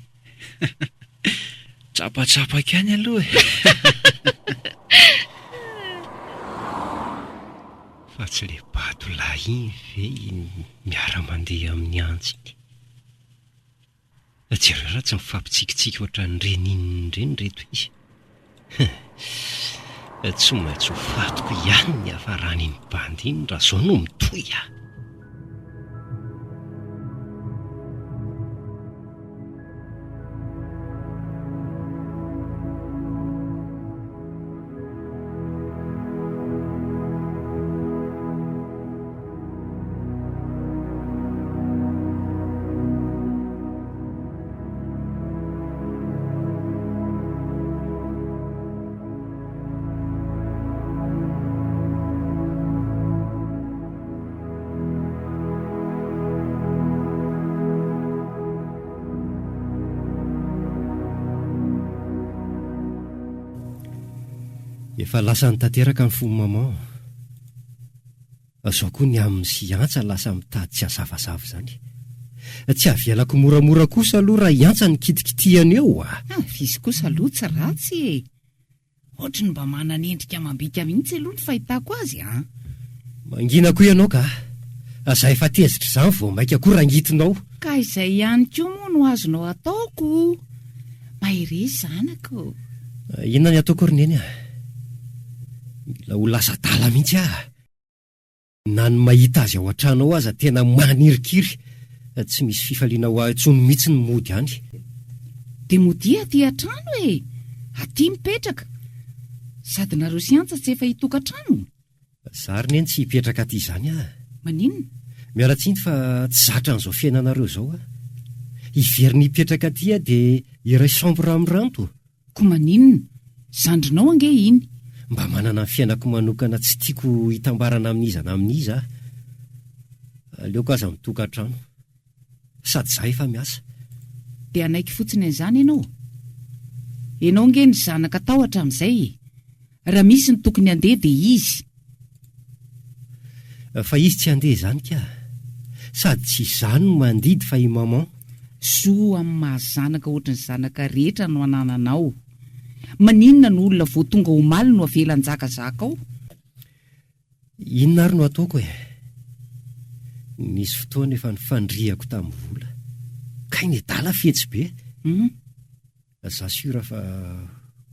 Speaker 7: Tsapatsapako ihany aloha e!
Speaker 2: Fa tsy le bato lahy iny ve iny miara-mandeha amin'ny antsy iny? Jereo raha tsy mifampitsikitsiky ohatran'ireny inona ireny ireto izy. Hum. Tsy maintsy ho fatiko ihany ny hiafaran'iny bandy iny raha izao no mitohy ah. Efa lasany tanteraka ny fon'i maman. Zao koa ny aminy sy Antsa lasa mitady tsy hazavazava izany. Tsy avelako moramora kosa aloha raha i Antsa no kitikitihana eo a!
Speaker 4: Ah, izy kosa aloha tsy ratsy e! Ohatry ny mba manana endrika amam-bika mihitsy aloha ny fahitako azy an!
Speaker 2: Mangina koa ianao ka! Za efa tezitra izany vao maika koa rangitinao.
Speaker 4: Ka izay ihany koa moa no azonao ataoko! Mahereza zanaka ô!
Speaker 2: Inona ny ataoko ry Neny a? Mila ho lasa adala mihitsy aho. Na ny mahita azy ao an-trano ao aza tena manirikiry. Tsy misy fifaliana ho ahy intsony mihitsy ny mody any.
Speaker 4: Dia modia aty an-trano e! Aty mipetraka. Sady nareo sy Antsa tsy efa hitokantrano?
Speaker 2: Za ry Neny tsy hipetraka aty izany aho.
Speaker 4: Maninona?
Speaker 2: Miala tsiny fa tsy zatra an'izao fiainanareo izao aho. Hiverina hipetraka aty aho dia hiray chambre amin'i Ranto.
Speaker 4: Ko maninona? Zandrinao ange iny.
Speaker 2: Mba manana ny fiainako manokana tsy tiako hitambarana amin'iza na amin'iza aho. Aleoko aza mitokantrano. Sady za efa miasa.
Speaker 4: Dia hanaiky fotsiny an'izany ianao? Ianao ange ny zanaka tao hatramin'izay e! Raha misy ny tokony handeha dia izy.
Speaker 2: Fa izy tsy handeha izany ka! Sady tsy izaho no mandidy fa i maman.
Speaker 4: Zo amin'ny maha zanaka ohatry ny zanaka rehetra no anananao. Maninona no olona vao tonga omaly no avela hanjakazaka ao?
Speaker 2: Inona ary no ataoko e? Nisy fotoana efa nifandrihako tamin'ny vola. Kay nedala fetsy be! Za sûr fa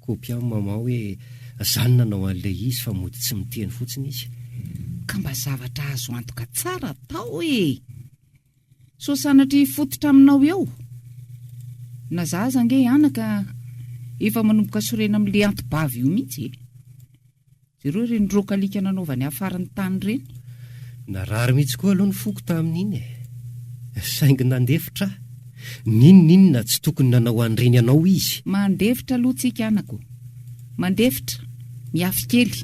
Speaker 2: copie am maman hoe za no nanao an'ilay izy fa mody tsy miteny fotsiny izy.
Speaker 4: Ka mba zavatra azo antoka tsara atao e! Sao sanatria hifototra aminao eo? Na za aza ange anaka efa manomboka sorena amin'le anti-bavy io mihitsy e! Jereo ireny roaka alika nanaovany afarin'ny tany ireny.
Speaker 2: Narary mihitsy koa aloha ny foko tamin'iny e! Saingy nandefitra aho. N'inon'inona tsy tokony nanao an'ireny anao izy.
Speaker 4: Mandefitra aloha tsika anako. Mandefitra. Mihafy kely.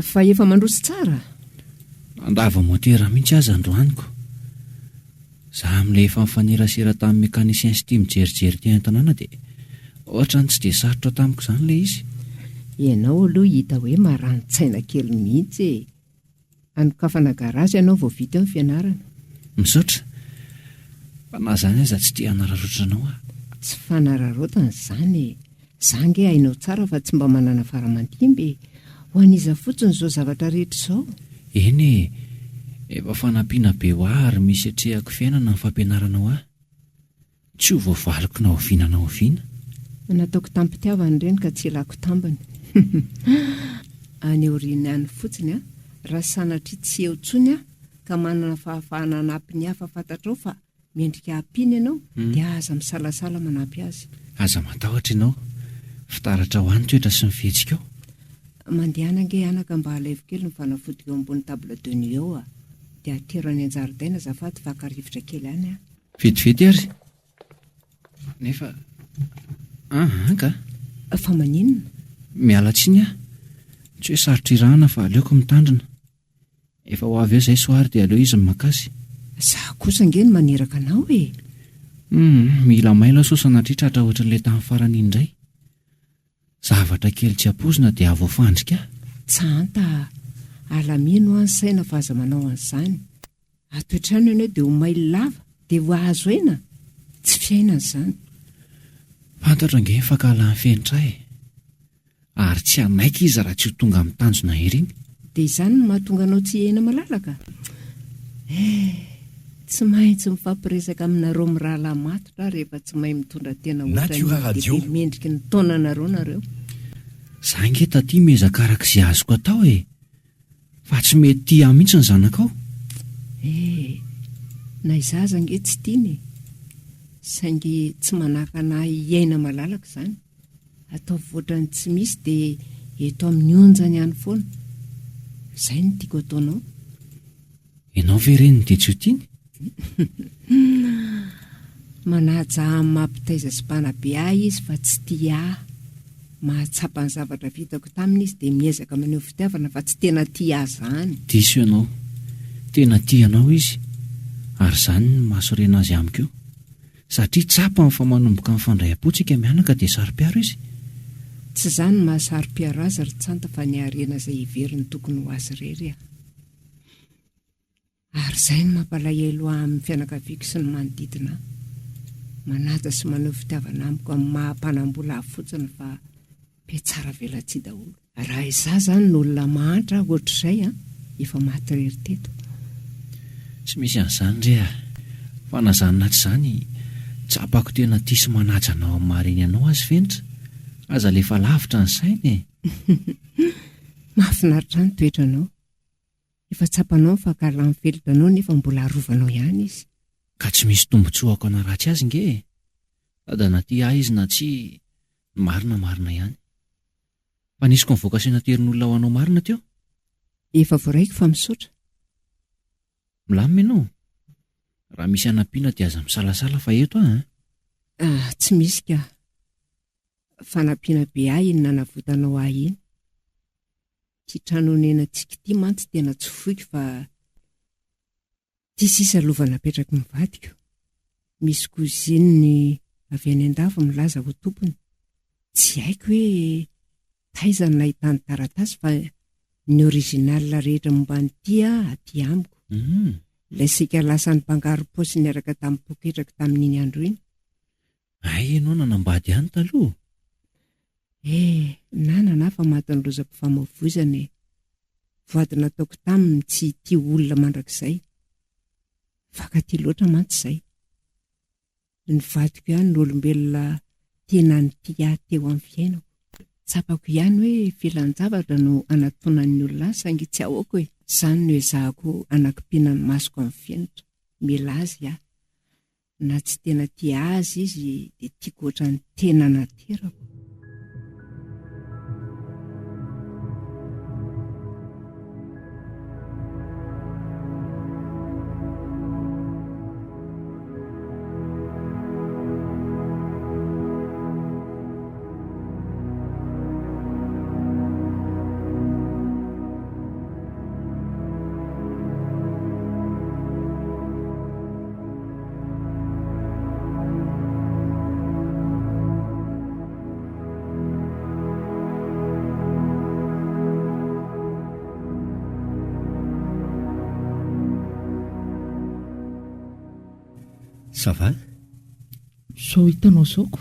Speaker 5: Fa efa mandroso tsara?
Speaker 7: Nandava motera mihitsy aza androany ko. Za amin'ilay efa nifanerasera tamin'ny mécanicien sy tia mijerijery teny an-tanàna dia ohatran'ny tsy dia sarotra tamiko izany ilay izy.
Speaker 5: Ianao aloha hita hoe marani-tsaina kely mihitsy e! Hanokafana garage ianao vao vita eo ny fianarana.
Speaker 7: Misaotra. Fa na izany aza tsy te hanararaotra anao aho.
Speaker 5: Tsy fanararaotana izany e! Za ange hainao tsara fa tsy mba manana fara aman-dimby e! Ho an'iza fotsiny izao zavatra rehetra izao?
Speaker 7: Eny e! Efa fanampiana be ho ahy ary misy atrehako fiainana ny fampianaranao ahy. Tsy ho voavaliko na oviana na oviana.
Speaker 5: Nataoko tamim-pitiavana ireny ka tsy ilako tambiny. Any aoriana any fotsiny an, raha sanatria tsy eo intsony aho ka manana fahafahana hanampy ny hafa fantatrao fa mendrika hampiana ianao dia aza misalasala manampy azy.
Speaker 7: Aza matahotra ianao, fitaratra ho ahy ny toetra sy ny fihetsikao.
Speaker 5: Mandehana ange anaka mba alaivo kely ny fanafodiko eo ambony table de nuit eo a! Dia atero any an-jaridaina azafady fa haka rivotra kely any aho.
Speaker 7: Vetivety ary. Nefa an ka.
Speaker 5: Fa maninona?
Speaker 7: Miala tsiny aho. Tsy hoe sarotra irahana fa aleoko mitandrina. Efa ho avy eo izay soary dia aleo izy no maka azy.
Speaker 5: Za kosa ange no maniraka anao e!
Speaker 7: Humm, mila mailo aho sao sanatria tratra ohatran'ilay tamin'ny farany iny indray. Zavatra kely tsy ampoizina dia voafandrika aho.
Speaker 5: Tsanta a! Alamino hoa ny saina fa aza manao an'izany. Ato an-trano ianao dia ho mailo lava, dia ho azo aina? Tsy fiainana izany.
Speaker 7: Fantatro ange ny fankahalan'i Fenitra ahy e! Ary tsy hanaiky izy raha tsy ho tonga amin'ny tanjona iriny.
Speaker 5: Dia izany no mahatonga anao tsy hiaina malalaka? Eh! Tsy maintsy mifampiresaka aminareo mirahalahy matotra aho rehefa tsy mahay mitondra tena ohatran'ny
Speaker 8: Natura Radio.
Speaker 5: olon-dehibe mendriky ny taonanareo nareo.
Speaker 7: Za ange taty miezaka araka izay azoko atao e! Fa tsy mety tia ahy mihitsy ny zanakao.
Speaker 5: Eh! Na izaho aza ange tsy tiany e! Saingy tsy manakana ahy hiaina malalaka izany. Ataovy ohatran'ny tsy misy dia eto amin'ny onjany ihany foana. Izay no tiako ataonao.
Speaker 7: Ianao ve reniny dia tsy ho tiany?
Speaker 5: Manaja ahy amin'ny maha mpitaiza sy mpanabe ahy izy fa tsy tia ahy. Mahatsapa ny zavatra vitako taminy izy dia miezaka maneho fitiavana fa tsy tena tia ahy izany.
Speaker 7: Diso ianao. Tena tia anao izy. Ary izany no mahasorena azy amiko io. Satria tsapany fa manomboka mifandray am-po tsika mianaka dia saro-piaro izy.
Speaker 5: Tsy izany no maha saro-piaro azy ry Tsanta fa ny harena izay heveriny tokony ho azy irery a. Ary izay no mampalahelo ahy amin'ny fianakaviako sy ny manodidina ahy. Manaja sy maneho fitiavana amiko amin'ny maha mpanambola ahy fotsiny fa mpiatsara velatsihy daholo. Raha izaho izany no olona mahantra ohatr'izay an, efa maty irery teto.
Speaker 7: Tsy misy an'izany re a! Fa na izany na tsy izany, tsapako tena tia sy manaja anao amin'ny maha reny anao azy Fenitra. Aza alefa lavitra ny saina e!
Speaker 5: Mahafinaritra ahy ny toetranao. Efa tsapanao ny fankahalan'ny Fenitra anao nefa mbola arovanao ihany izy.
Speaker 7: Ka tsy misy tombotsoako hanaratsy azy nge e! Sady na tia ahy izy na tsia, ny marina marina ihany. Fa nisy convocation naterin'olona ho anao marina teo?
Speaker 5: Efa voaraiko fa misaotra.
Speaker 7: Milamina ianao? Raha misy hanampiana dia aza misalasala fa eto aho an!
Speaker 5: Ah, tsy misy ka. Fanampiana be ahy iny nanavotanao ahy iny. Ity trano onenantsika ity mantsy tena tsy foiko fa Ity sisa lova napetraky ny vadiko. Misy cousine avy any andafy milaza ho tompony. Tsy haiko hoe taiza no nahitany taratasy fa ny original rehetra momba an'ity aty amiko. Ilay saika lasan'ny mpangaro-paosy niaraka tamin'ny poketrako tamin'iny andro iny.
Speaker 7: Hay ianao nanambady ihany taloha?
Speaker 5: Eh, nanana aho fa matin'ny lozam-pifamoivoizana e. Voady nataoko taminy ny tsy hitia olona mandrakizay. Mifankatia loatra mantsy izay. Ny vadiko ihany no olombelona tena nitia ahy teo amin'ny fiainako. Tsapako ihany hoe filan-javatra no anatonan'ny olona ahy saingy tsy ahoako e. Izany no ezahako anakimpiana ny masoko amin'ny fenitra. Mila azy aho. Na tsy tena tia azy izy dia tiako ohatran'ny tena naterako.
Speaker 2: Ça va?
Speaker 3: Zao hitanao zao ko.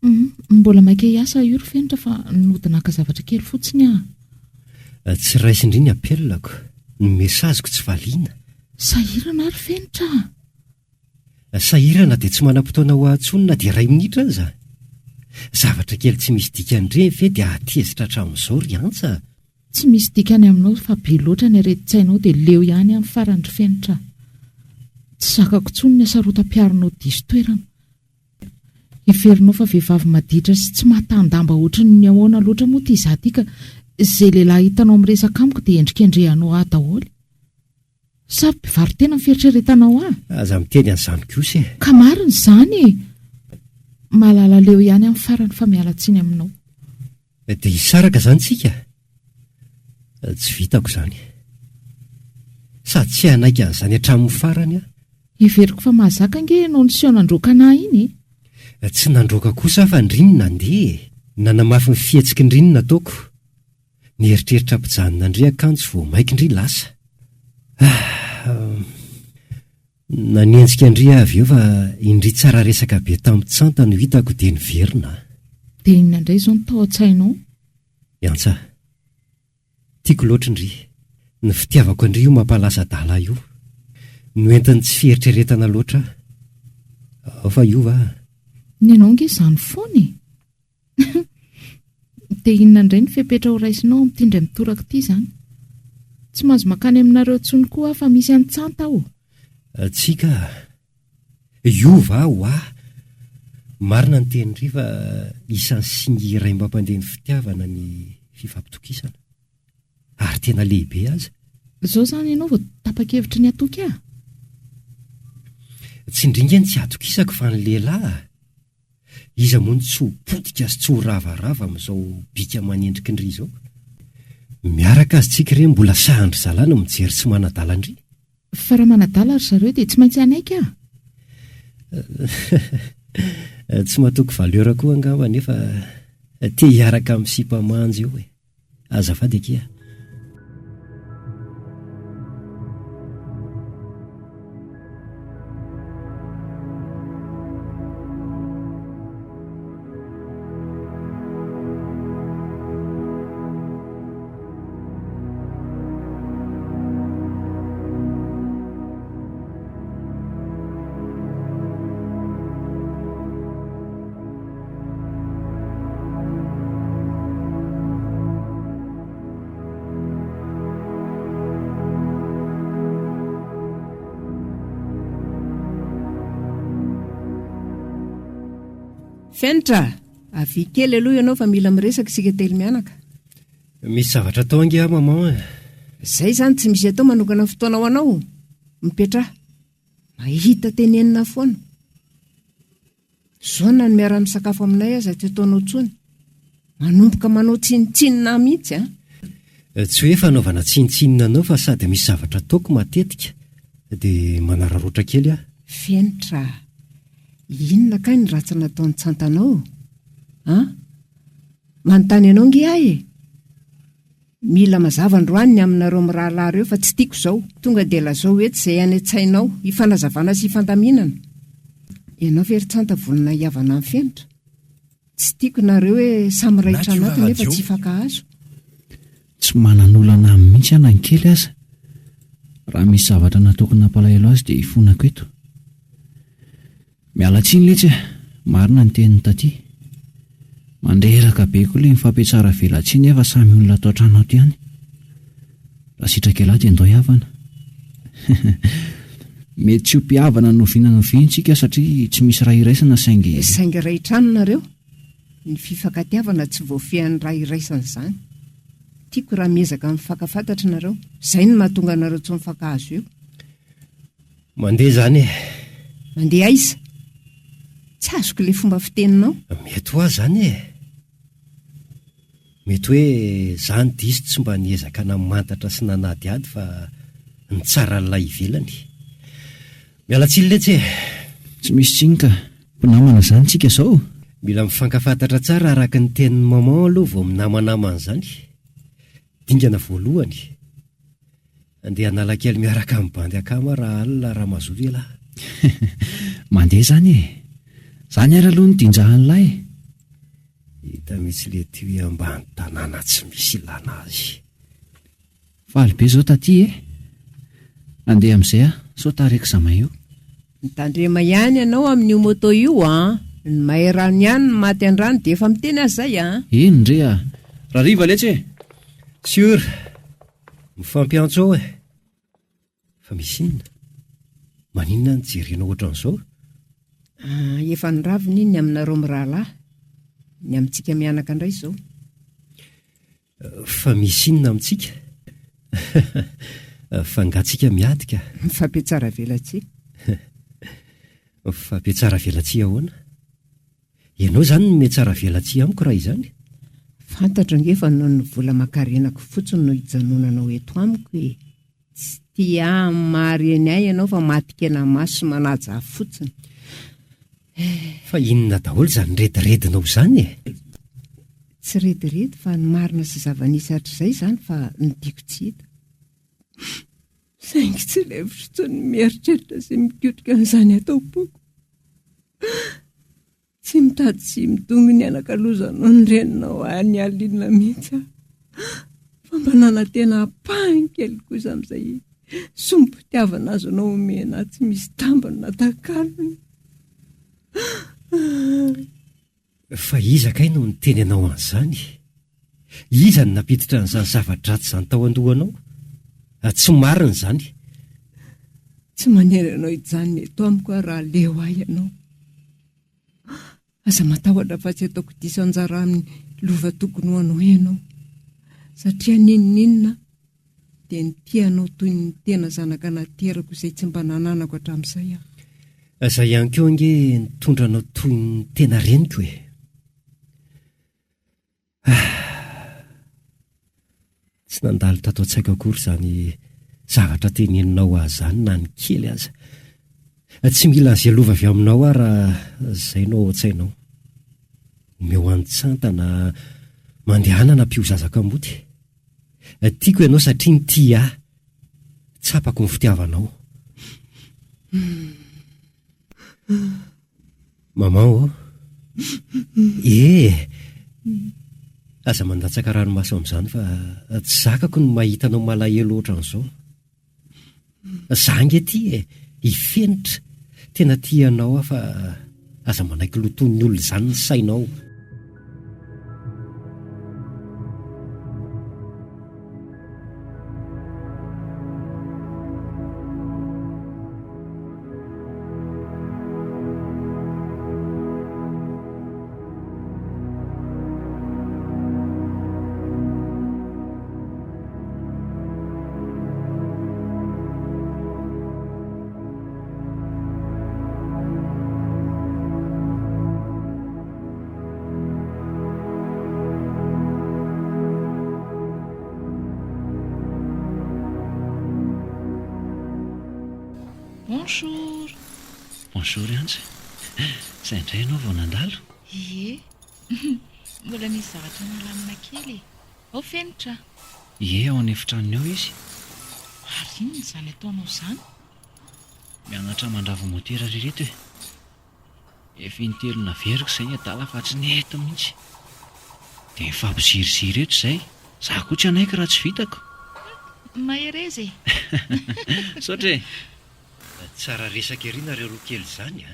Speaker 3: Hum, mbola maika hiasa io ry Fenitra fa nody naka zavatra kely fotsiny aho.
Speaker 2: Tsy raisin-dry ny appel-ko. Ny message-ko tsy valiana.
Speaker 3: Sahirana ary Fenitra
Speaker 2: a! Sahirana dia tsy manam-potoana ho ahy intsony na dia iray minitra aza. Zavatra kely tsy misy dikany ireny ve dia hahatezitra hatramin'izao ry Antsa a!
Speaker 3: Tsy misy dikany aminao fa be loatra ny aretin-tsainao dia leo ihany amin'ny farany ry Fenitra a! Tsy zakako intsony ny hasarotam-piaronao diso toerana. Heverinao fa vehivavy maditra sy tsy mahatahan-damba ohatry ny ahoana loatra moa ity izaho ity ka izay lehilahy hitanao miresaka amiko dia endrikendrehanao ahy daholo? Sa mpivaro-tena ny fieritreretanao ahy?
Speaker 2: Aza miteny an'izany kosa e!
Speaker 3: Ka marina izany e! Mahalala leo ihany amin'ny farany fa miala tsiny aminao.
Speaker 2: Dia hisaraka izany tsika? Tsy vitako izany. Sady tsy hanaiky an'izany hatramin'ny farany aho.
Speaker 3: Heveriko fa mahazaka ange ianao niseho nandroaka anà iny
Speaker 2: e! Tsy nandroaka kosa aho fa ndry no nandeha e! Nanamafy ny fihetsiky ndry no nataoko. Nieritreritra hampijanona ndry akanjo vao maika ndry lasa. Ah! Nanenjika an-dry aho avy eo fa indry tsara resaka be tamin'i Tsanta no hitako dia niverina aho.
Speaker 3: Dia inona indray izao no tao an-tsainao?
Speaker 2: Miantsa. Tiako loatra ndry. Ny fitiavako an-dry io mampalasa adala ahy io. Noentin'ny tsy fieritreretana loatra aho. Ao fa hiova aho.
Speaker 3: Ny anao ange izany foana e! Dia inona indray ny fepetra ho raisinao amin'ity indray mitoraka ity izany? Tsy mahazo mankany aminareo intsony koa aho fa misy an'i Tsanta ao.
Speaker 2: Tsia ka. Hiova aho hoa. Marina ny tenin-dry fa isan'ny singa iray mampandeha ny fitiavana ny fifampitokisana. Ary tena lehibe aza.
Speaker 3: Izao izany ianao vao tapa-kevitry ny hatoky ahy?
Speaker 2: Tsy ndry nge ny tsy atokisako fa ny lehilahy. Iza moa no tsy ho potika sy tsy ho ravarava amin'izao bika aman'endriky ndry izao? Miaraka azy tsika re mbola sahan-dry zalahy no mijery tsy manadala ndry.
Speaker 3: Fa raha manadala ry zareo dia tsy maintsy hanaiky aho.
Speaker 2: Tsy matoky valeur koa angamba nefa te hiaraka amin'ny sipa manja eo e. Azafady akia.
Speaker 5: Fenitra a! Avia kely aloha ianao fa mila miresaka isika telo mianaka.
Speaker 2: Misy zavatra atao ange aho maman e!
Speaker 5: Izay izany tsy misy atao manokana fotoana ho anao. Mipetraha. Mahita tenenina foana. Zao na ny miara-misakafo aminay aza tsy ataonao intsony. Manomboka manao tsinontsinona ahy mihitsy an!
Speaker 2: Tsy hoe fanaovana tsinontsinona anao fa sady misy zavatra ataoko matetika dia manararaotra kely aho.
Speaker 5: Fenitra a! Inona kay ny ratsy nataon'i Tsantanao? An? Manontany anao nge aho e! Mila mazava androany ny aminareo mirahalahy ireo fa tsy tiako izao. Tonga dia lazao eto izay any an-tsainao, hifanazavana sy hifandaminana. Ianao ve ry Tsanta vonona hihavana amin'i Fenitra? Tsy tiako nareo hoe samy raitra
Speaker 8: Nature
Speaker 5: anaty nefa
Speaker 8: Radio.
Speaker 5: tsy hifankahazo.
Speaker 7: Tsy manan'olana aminy mihitsy aho na ny kely aza. Raha misy zavatra nataoko nampalahelo azy dia hifonako eto. Miala tsiny letsy a! Marina ny tenin'i Taty. Mandreraka be koa ilay mifampiatsara velatsihy nefa samy olona ato an-trano ato ihany. Raha sitrak'ialahy dia ndao hihavana. Mety tsy ho mpihavana n'oviana n'oviana isika satria tsy misy ra iraisana saingy.
Speaker 5: Saingy iray trano nareo. Ny fifankatiavana tsy voafehin'ny ra iraisana izany. Tiako raha miezaka mifankafantatra nareo. Izay no mahatonga anareo tsy mifankahazo io.
Speaker 2: Mandeha izany e!
Speaker 5: Mandeha aiza? Tsy azoko ilay fomba fiteninao.
Speaker 2: Mety ho ahy izany e! Mety hoe izaho no diso tsy mba niezaka namantatra sy nanadihady fa nitsara an'ilay ivelany. Miala tsiny letsy e!
Speaker 7: Tsy misy tsiny ka. Mpinamana izany tsika izao?
Speaker 2: Mila mifankafantatra tsara araka ny tenin'i maman aloha vao minamanamana izany. Dingana voalohany. Andeha hanala kely miaraka amin'ny bandy akama raha alina raha mazoto ialahy.
Speaker 7: Mandeha izany e! Zany ary aloha no dinjahan'lahy e!
Speaker 2: Hita mihitsy le ty hoe ambany tanàna tsy misy ilana azy.
Speaker 7: Faly be zao taty e! Andeha amin'izay aho sao taraiky zamay eo.
Speaker 5: Mitandrema ihany ianao amin'io moto io an! Ny may rano ihany no maty an-drano dia efa miteny aho izay an!
Speaker 7: Eny re a! Rariva letsy e!
Speaker 2: Siora! Mifampiantso ao e! Fa misy inona? Maninona no jerenao ohatran'izao?
Speaker 5: Ah, efa niravina iny ny aminareo mirahalahy. Ny amintsika mianaka indray izao.
Speaker 2: Fa misy inona amintsika? Fa angaha tsika miady ka?
Speaker 5: Mifampihatsaravelatsihy.
Speaker 2: Mifampihatsaravelatsihy ahoana? Ianao izany no mihatsaravelatsihy amiko raha izany?
Speaker 5: Fantatro ange fa noho ny vola aman-karenako fotsiny no hijanonanao eto amiko e! Tsy tia ahy amin'ny maha reny ahy ianao fa matin-kena-maso sy manaja ahy fotsiny.
Speaker 2: Fa inona daholo izany rediredinao izany e?
Speaker 5: Tsy rediredy fa ny marina sy zava-nisy hatrizay izany fa ny tiako tsy hita. Saingy tsy lefitro intsony ny mieritreritra sy mikotrika an'izany ato am-poko. Tsy mitady sy midongy ny anakalozanao ny reninao any alina mihitsy aho. Fa mba nanantena ampahany kely kosa amin'izay sombim-pitiavana azonao omena ahy tsy misy tambiny na takalony.
Speaker 2: Fa iza kay no niteny anao an'izany? Iza no nampiditra an'izany zava-dratsy izany tao an-dohanao? Tsy marina izany.
Speaker 5: Tsy manery anao hijanona eto amiko aho raha leo ahy ianao. Aza matahotra fa tsy ataoko diso anjara amin'ny lova tokony ho anao ianao. Satria n'inon'inona dia nitia anao toy ny tena zanaka naterako izay tsy mba nananako hatramin'izay aho.
Speaker 2: Izaho ihany koa ange nitondra anao toy ny tena reniko e! Ah! Tsy nandalo tato an-tsaiko akory izany zavatra teneninao ahy izany na ny kely aza. Tsy mila an'izay lova avy aminao aho raha izay no ao an-tsainao. Omeo antsanta na mandehana nampiho zaza kamboty. Tiako ianao satria nitia ahy. Tsapako ny fitiavanao. Maman ô! Eh! Aza mandatsaka ranomaso amin'izany fa tsy zakako ny mahita anao malahelo ohatran'izao. Za ange ty e! I Fenitra, tena tia anao aho fa aza manaiky lotoin'ny olona izany ny sainao.
Speaker 3: Bonjour.
Speaker 7: Bonjour Antsa. Izay indray ianao vao nandalo?
Speaker 3: Ie. Mbola nisy zavatra nalamina kely e. Ao Fenitra?
Speaker 7: Ie, ao an'efitranony ao izy.
Speaker 3: Ary inona izany ataonao izany?
Speaker 7: Mianatra mandrava motera ry reto e. Efa intelo naveriko izay ny adala fa tsy nety mihitsy. Dia mifampiziriziry eto izay. Za koa tsy hanaiky raha tsy vitako.
Speaker 3: Mahereza e!
Speaker 7: Misaotra e!
Speaker 2: Tsara resaka ery nareo roa kely izany a!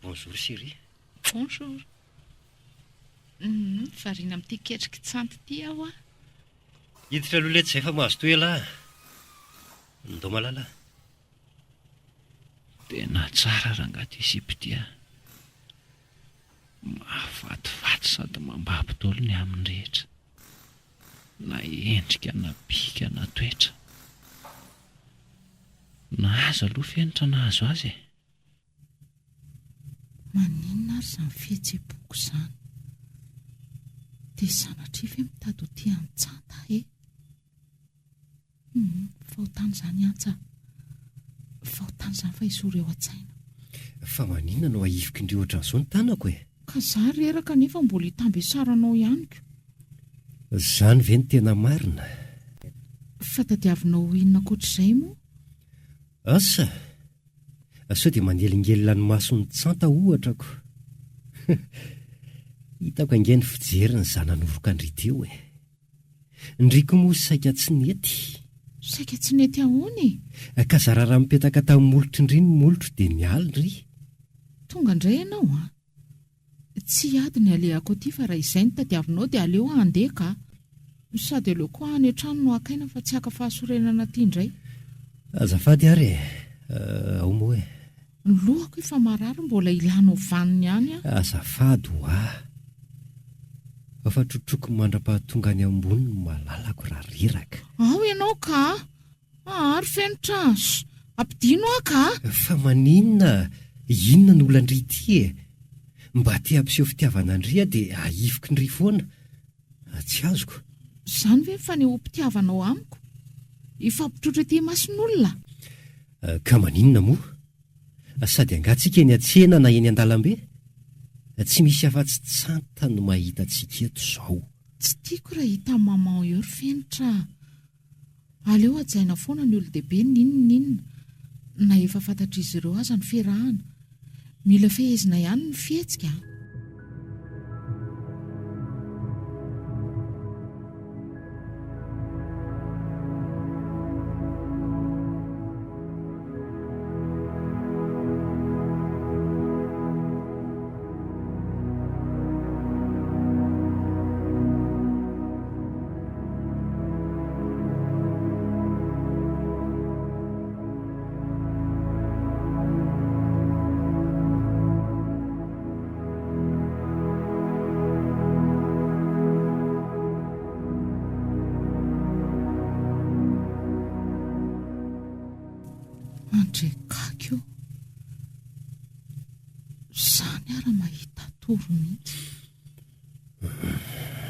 Speaker 2: Bonjour chérie.
Speaker 3: Bonjour. Humm, variana amin'ity ketriky tsanty ity aho a!
Speaker 2: Hiditra aloha letsy izay fa mazotoa elah a! Ndao malala a!
Speaker 7: Tena tsara rangahy ity sipa ity a! Mahafatifaty sady mambabo daholo ny aminy rehetra. Na endrika na bika na toetra. Nahazo aloha fenitra nahazo azy e!
Speaker 3: Maninona ary izany fihetseham-poko izany? Dia sanatria ve mitady ho tia an'i Tsanta aho e? Humm, fahotana izany Antsa a! Fahotana izany fa esory ao an-tsaina.
Speaker 2: Fa maninona no ahivoky ndry ohatran'izao ny tanako e?
Speaker 3: Ka za reraka nefa mbola hitambesaranao ihany ko.
Speaker 2: Izany ve no tena marina?
Speaker 3: Fa tadiavinao ho inona ankoatr'izay moa?
Speaker 2: Asa! Sao dia manelingelina ny mason'i Tsanta ohatra ko! Hitako ange ny fijery ny zanan'oroka ndry teo e! Ndry koa moa saika tsy nety.
Speaker 3: Saika tsy nety ahoana
Speaker 2: e? Ka zara raha mipetaka tamin'ny molotry ndry ny molotro dia niala ndry.
Speaker 3: Tonga indray ianao an! Tsy hiady ny alehako aty fa raha izay no tadiavinao dia aleo aho handeha ka! Sady aleo koa any an-trano no haka aina fa tsy haka fahasorenana aty indray.
Speaker 2: Azafady ary e! Ao moa e!
Speaker 3: Ny lohako efa marary mbola ilanao vaniny ihany
Speaker 2: aho. Azafady hoa! Fa trotroiko mandra-pahatonga any ambony ny malalako raha reraka.
Speaker 3: Ao ianao ka! Aa ry Fenitra a! Ampidino aho ka!
Speaker 2: Fa maninona? Inona no olan-dry ity e? Mba te hampiseho fitiavana an-dry aho dia ahifoky-ndry foana. Tsy azoko.
Speaker 3: Izany ve ny fanehoam-pitiavanao amiko? Hifampitrotro ety imason'olona?
Speaker 2: Ka maninona moa? Sady angaha tsika eny an-tsena na eny an-dalambe? Tsy misy afa-tsy Tsanta no mahita antsika eto izao.
Speaker 3: Tsy tiako raha hitan'i maman eo ry Fenitra a! Aleo hajaina foana ny olon-dehibe n'inona n'inona na efa fantatr'izy ireo aza ny fiarahana. Mila fehezina ihany ny fihetsika a! Andriakaky o! Zany ara mahita tory mihitsy.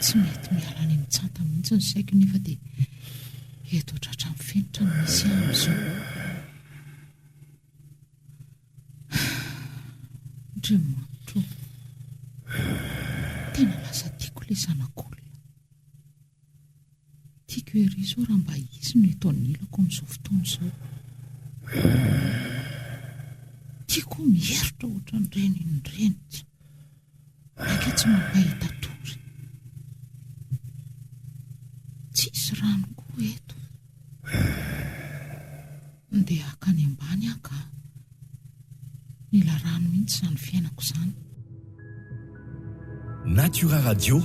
Speaker 3: Tsy mety miala any amin'ny tsanta mihitsy ny saiko nefa dia eto tratran'ny fenitra no misy ahy amin'izao. Andriamanitra o! Tena lasa tiako ilay zanak'olona. Tiako ery izao raha mba izy no eto anilako amin'izao fotoana izao. Tiako mieritra ohatran'ireny ireny. Mainka tsy mampahita tory. Tsisy rano koa eto. Ndeha haka any ambany aho ka. Mila rano mihitsy izany fiainako izany.
Speaker 8: Natura Radio.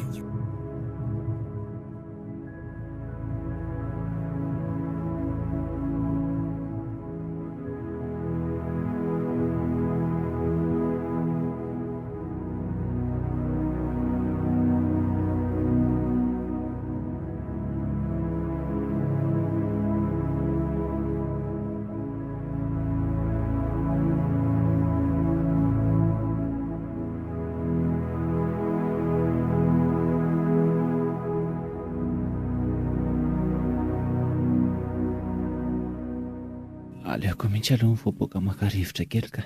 Speaker 7: Aleoko mihitsy aloha mivoaboaka maka rivotra kely ka.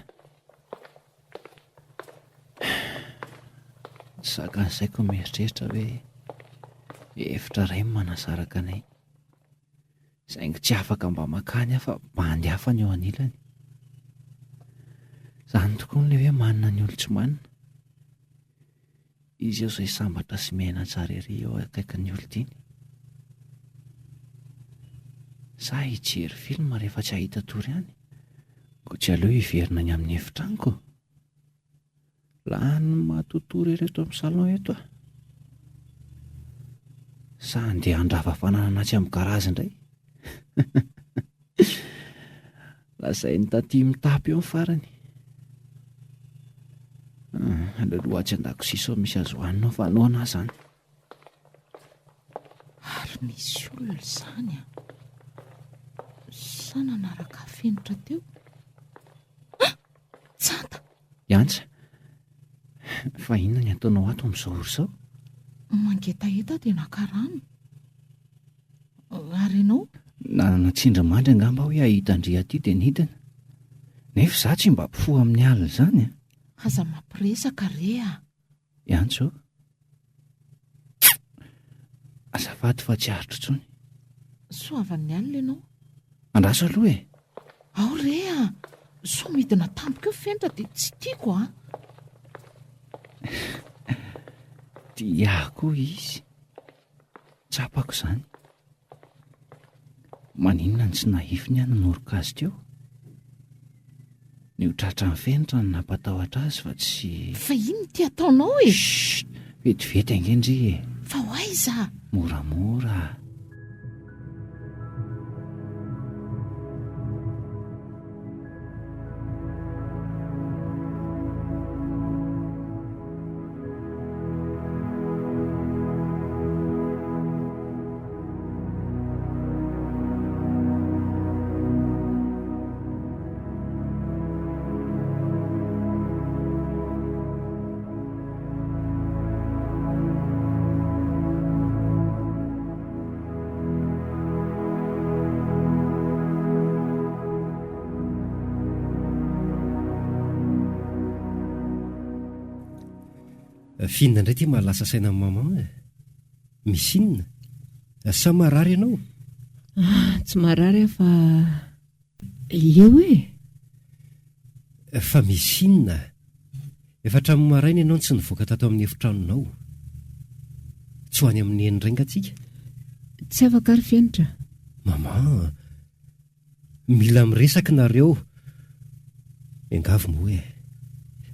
Speaker 7: Tsy zakan'ny saiko ny mieritreritra hoe efitra iray no manasaraka anay. Saingy tsy afaka mba makany aho fa bandy hafa ny eo anilany. Izany tokoa ilay hoe manana ny olon-tsy manana. Izy eo izay sambatra sy miaina tsara ery eo akaikin'ny olon-tiany. Sa hijery film rehefa tsy hahita tory any? Koa tsy aleo hiverina any amin'ny efitranoko? Lany matotory ery eto amin'ny salon eto aho. Sa handeha handrava fananana atsy amin'ny garazy indray? Lazain'i taty mitapy eo ny farany. Ah, aleo atsy an-dakozia sao misy azo hohanina ao fa noana aho izany.
Speaker 3: Ary misy olona izany an! Sa nanaraka fenitra teo? Ah! Tsanta!
Speaker 7: Iantsa, fa inona ny ataonao ato amin'izao ora izao?
Speaker 3: Mangetaheta aho dia naka rano. Ary ianao?
Speaker 7: Nanana tsindrimandry angamba aho hoe hahita an-dry aty dia nidina. Nefa izaho tsy mba mpifoha amin'ny alina izany an!
Speaker 3: Aza mampiresaka re a!
Speaker 7: Iantso ô! Azafady fa tsy aritro intsony.
Speaker 3: Soavan'ny alina ianao.
Speaker 7: Andraso aloha e!
Speaker 3: Ao re a! Sao midina tampoka eo Fenitra dia tsy tiako a!
Speaker 7: Tia ahy koa izy. Tsapako izany. Maninona no tsy nahifiny aho nanoroka azy teo? Ny ho tratran'ny fenitra no nampatahotra azy fa tsy.
Speaker 3: Fa inona ity ataonao e?
Speaker 7: Chut! Vetivety ange ndry e!
Speaker 3: Fa ho aiza?
Speaker 7: Moramora.
Speaker 2: F'inona indray ity mahalasa saina an'i maman e? Misy inona? Sa marary ianao?
Speaker 5: Ah, tsy marary aho fa leo e!
Speaker 2: Fa misy inona? Efa hatramin'ny maraina ianao no tsy nivoaka tato amin'ny efitranonao. Tsy ho any amin'i Neny indray nga tsika?
Speaker 5: Tsy afaka ary Fenitra.
Speaker 2: Maman, mila miresaka nareo. Miangavy moa e.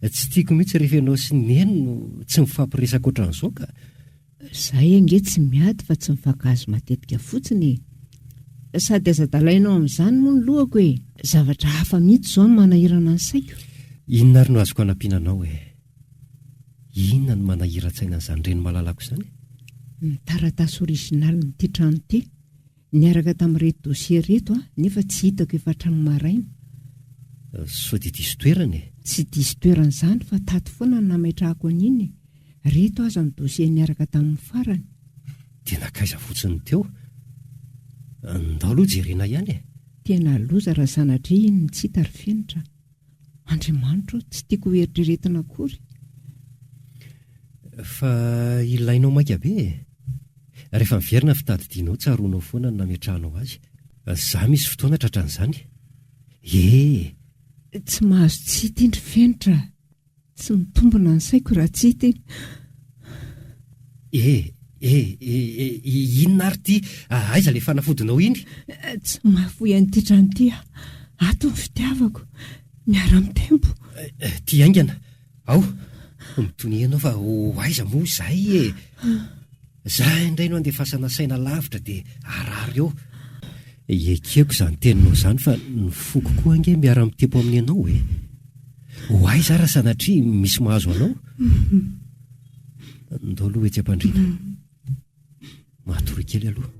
Speaker 2: Tsy tiako mihitsy rehefa ianao sy Neny no tsy mifampiresaka ohatran'izao ka.
Speaker 5: Izahay ange tsy miady fa tsy mifankahazo matetika fotsiny e! Sady aza adalainao amin'izany moa ny lohako e! Zavatra hafa mihitsy izao no manahirana ny saiko.
Speaker 2: Inona ary no azoko anampiana anao e? Inona no manahiran-tsaina an'izany reny malalako izany?
Speaker 5: Ny taratasy originalin'ity trano ity, niaraka tamin'ireto dossier ireto nefa tsy hitako efa hatramin'ny maraina.
Speaker 2: Sao dia diso toerana e?
Speaker 5: Tsy diso toerana izany fa tato foana no nametrahako an'iny e! Reto aza ny dossier niaraka tamin'ny farany.
Speaker 2: Dia nankaiza fotsiny teo? Ndao aloha jerena ihany e!
Speaker 5: Tena loza raha sanatria iny ny tsy hita ry Fenitra a! Andriamanitra ô, tsy tiako ho eritreretina akory.
Speaker 2: Fa ilainao maika be e! Rehefa miverina ny fitadidianao, tsaroanao foana ny nametrahanao azy. Za misy fotoana tratran'izany. E!
Speaker 5: Tsy mahazo tsy hita iny ry Fenitra a! Tsy mitombina ny saiko raha tsy hita iny.
Speaker 2: E! E! E! E! Inona ary ity? Aiza ilay fanafodinao iny?
Speaker 5: Tsy mahafoy an'ity trano ity aho. Ato ny fitiavako. Miara-mitempo.
Speaker 2: Ty haingana. Ao! Mitonia ianao fa ho aiza moa izay e! Za indray no andefasana saina lavitra dia harary eo. Ekeko izany teninao izany fa ny foko koa ange miara-mitepo amin'ny anao e! Ho aiza aho raha sanatria misy mahazo anao? Ndao aloha etsy am-pandriana. Matoria kely aloha.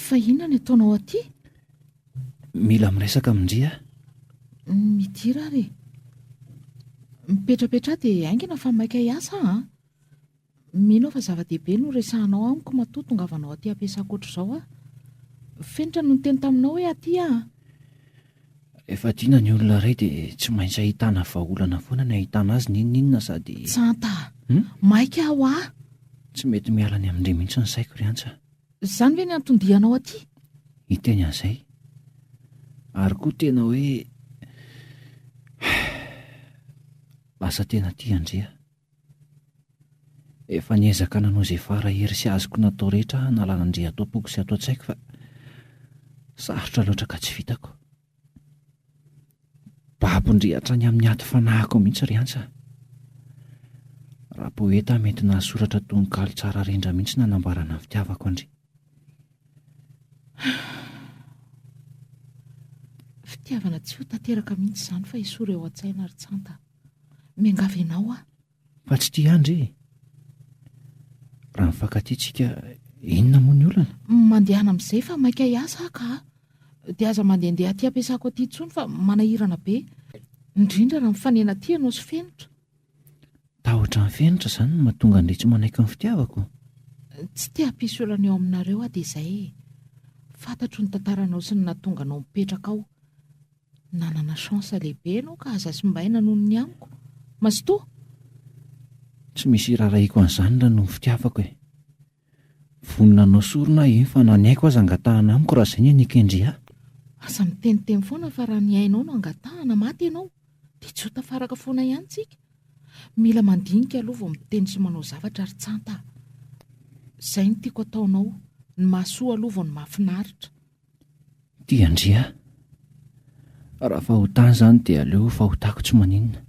Speaker 3: Fa inona ny ataonao aty?
Speaker 7: Mila miresaka amin-dry aho.
Speaker 3: Midira ary e. Mipetrapetraha dia haingana fa maika hiasa aho an. Mino aho fa zava-dehibe no resahanao amiko matoa tongavanao aty ampiasako ohatr'izao aho. Fenitra no niteny taminao hoe aty aho an.
Speaker 7: Rehefa tiana ny olona iray dia tsy maintsy ahitana vahaolana foana ny ahitana azy n'inon'inona sady.
Speaker 3: Tsanta a! Maika aho a!
Speaker 7: Tsy mety miala any amin-dry mihitsy ny saiko ry Antsa.
Speaker 3: Izany ve ny anton-dianao aty?
Speaker 7: Hiteny an'izay. Ary koa tena hoe lasa tena tia an-dry aho. Efa niezaka nanao izay fara hery sy azoko natao rehetra aho hanalana an-dry ato am-poko sy ato an-tsaiko fa sarotra loatra ka tsy vitako. Babon-dry hatrany amin'ny aty fanahiko mihitsy ry Antsa. Raha poeta aho mety nahasoratra tononkalo tsara rindra mihitsy nanambarana ny fitiavako an-dry.
Speaker 3: Fitiavana tsy ho tanteraka mihitsy izany fa esory ao an-tsaina ry Tsanta. Miangavy anao aho.
Speaker 7: Fa tsy tia ahy ndry e! Raha mifankatia tsika inona moa ny olana?
Speaker 3: Mandehana amin'izay fa maika hiasa aho ka! Dia aza mandehandeha aty ampiasako aty intsony fa manahirana be. Indrindra raha mifanena aty ianao sy Fenitra.
Speaker 7: Tahotra an'i Fenitra izany no mahatonga an-dry tsy manaiky ny fitiavako?
Speaker 3: Tsy te hampisy olana eo aminareo aho dia izay e. Fantatro ny tantaranao sy ny nahatonga anao mipetraka ao. Nanana chance lehibe ianao ka aza simbaina noho ny amiko. Mazotoa!
Speaker 7: Tsy misy iraharahiako an'izany raha noho ny fitiavako e. Vonona hanao sorona aho eny fa na ny aiko aza angatahana amiko raha izay ny anekendry ahy.
Speaker 3: Aza miteniteny foana fa raha ny ainao no angatahana maty ianao dia tsy ho tafaraka foana ihany tsika. Mila mandinika aloha vao miteny sy manao zavatra ry Tsanta a! Izay no tiako ataonao, ny mahasoa aloha vao ny mahafinaritra.
Speaker 7: Tian-dry aho. Raha fahotana izany dia aleo fahotako tsy maninona.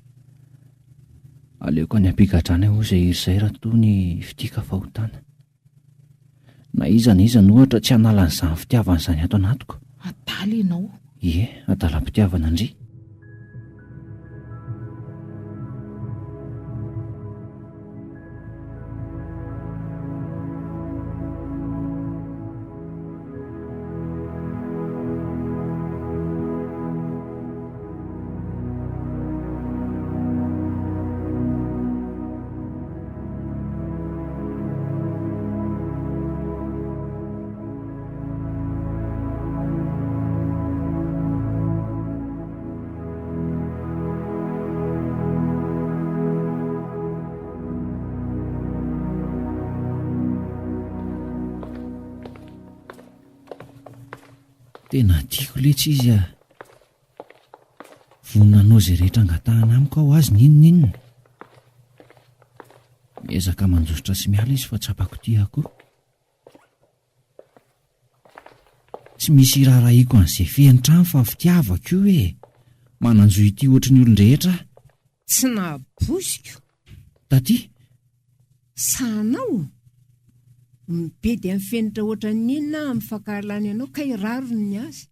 Speaker 7: Aleoko any am-pigadrana hoy izay hery izay raha toa ny fitia ka fahotana. Na iza na iza an'ohatra tsy hanala an'izany fitiavana izany ato anatiko.
Speaker 3: Adala ianao.
Speaker 7: Ie, adalam-pitiavana ndry. Tena tiako letsy izy ah. Vonona hanao izay rehetra angatahana amiko aho azy n'inon'inona. Miezaka mandositra sy miala izy fa tsapako tia ahy koa. Tsy misy iraharahiako an'izay fenitra any fa fitiavako io e! Manan-jo hitia ohatry ny olon-drehetra aho.
Speaker 5: Tsy nahabosiko.
Speaker 7: Taty?
Speaker 5: Sahanao? Mibedy amin'ny fenitra ohatran'ny inona aho amin'ny fankahalany anao kay rariny ny azy.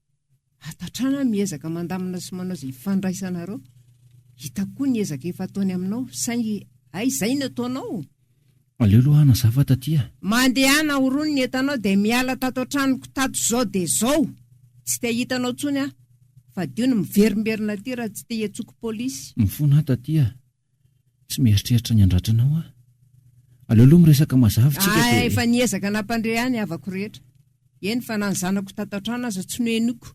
Speaker 5: Hatatrana aho miezaka mandamina sy manao izay hifandraisanareo. Hitako koa ny ezaka efa ataony aminao saingy hay izay no ataonao?
Speaker 7: Aleo aloha hanazava taty a!
Speaker 5: Mandehana horony ny entanao dia miala tato an-tranoko tato izao dia izao! Tsy te hahita anao intsony aho. Fadio ny miverimberina aty raha tsy te hiantsoako polisy.
Speaker 7: Mifona aho taty a! Tsy mieritreritra ny handratra anao aho. Aleo aloha miresaka mazava tsika
Speaker 5: dia.
Speaker 7: Ah,
Speaker 5: efa niezaka nampandre ahy ny havako rehetra. Eny fa na ny zanako tato an-trano aza tsy nohenoiko.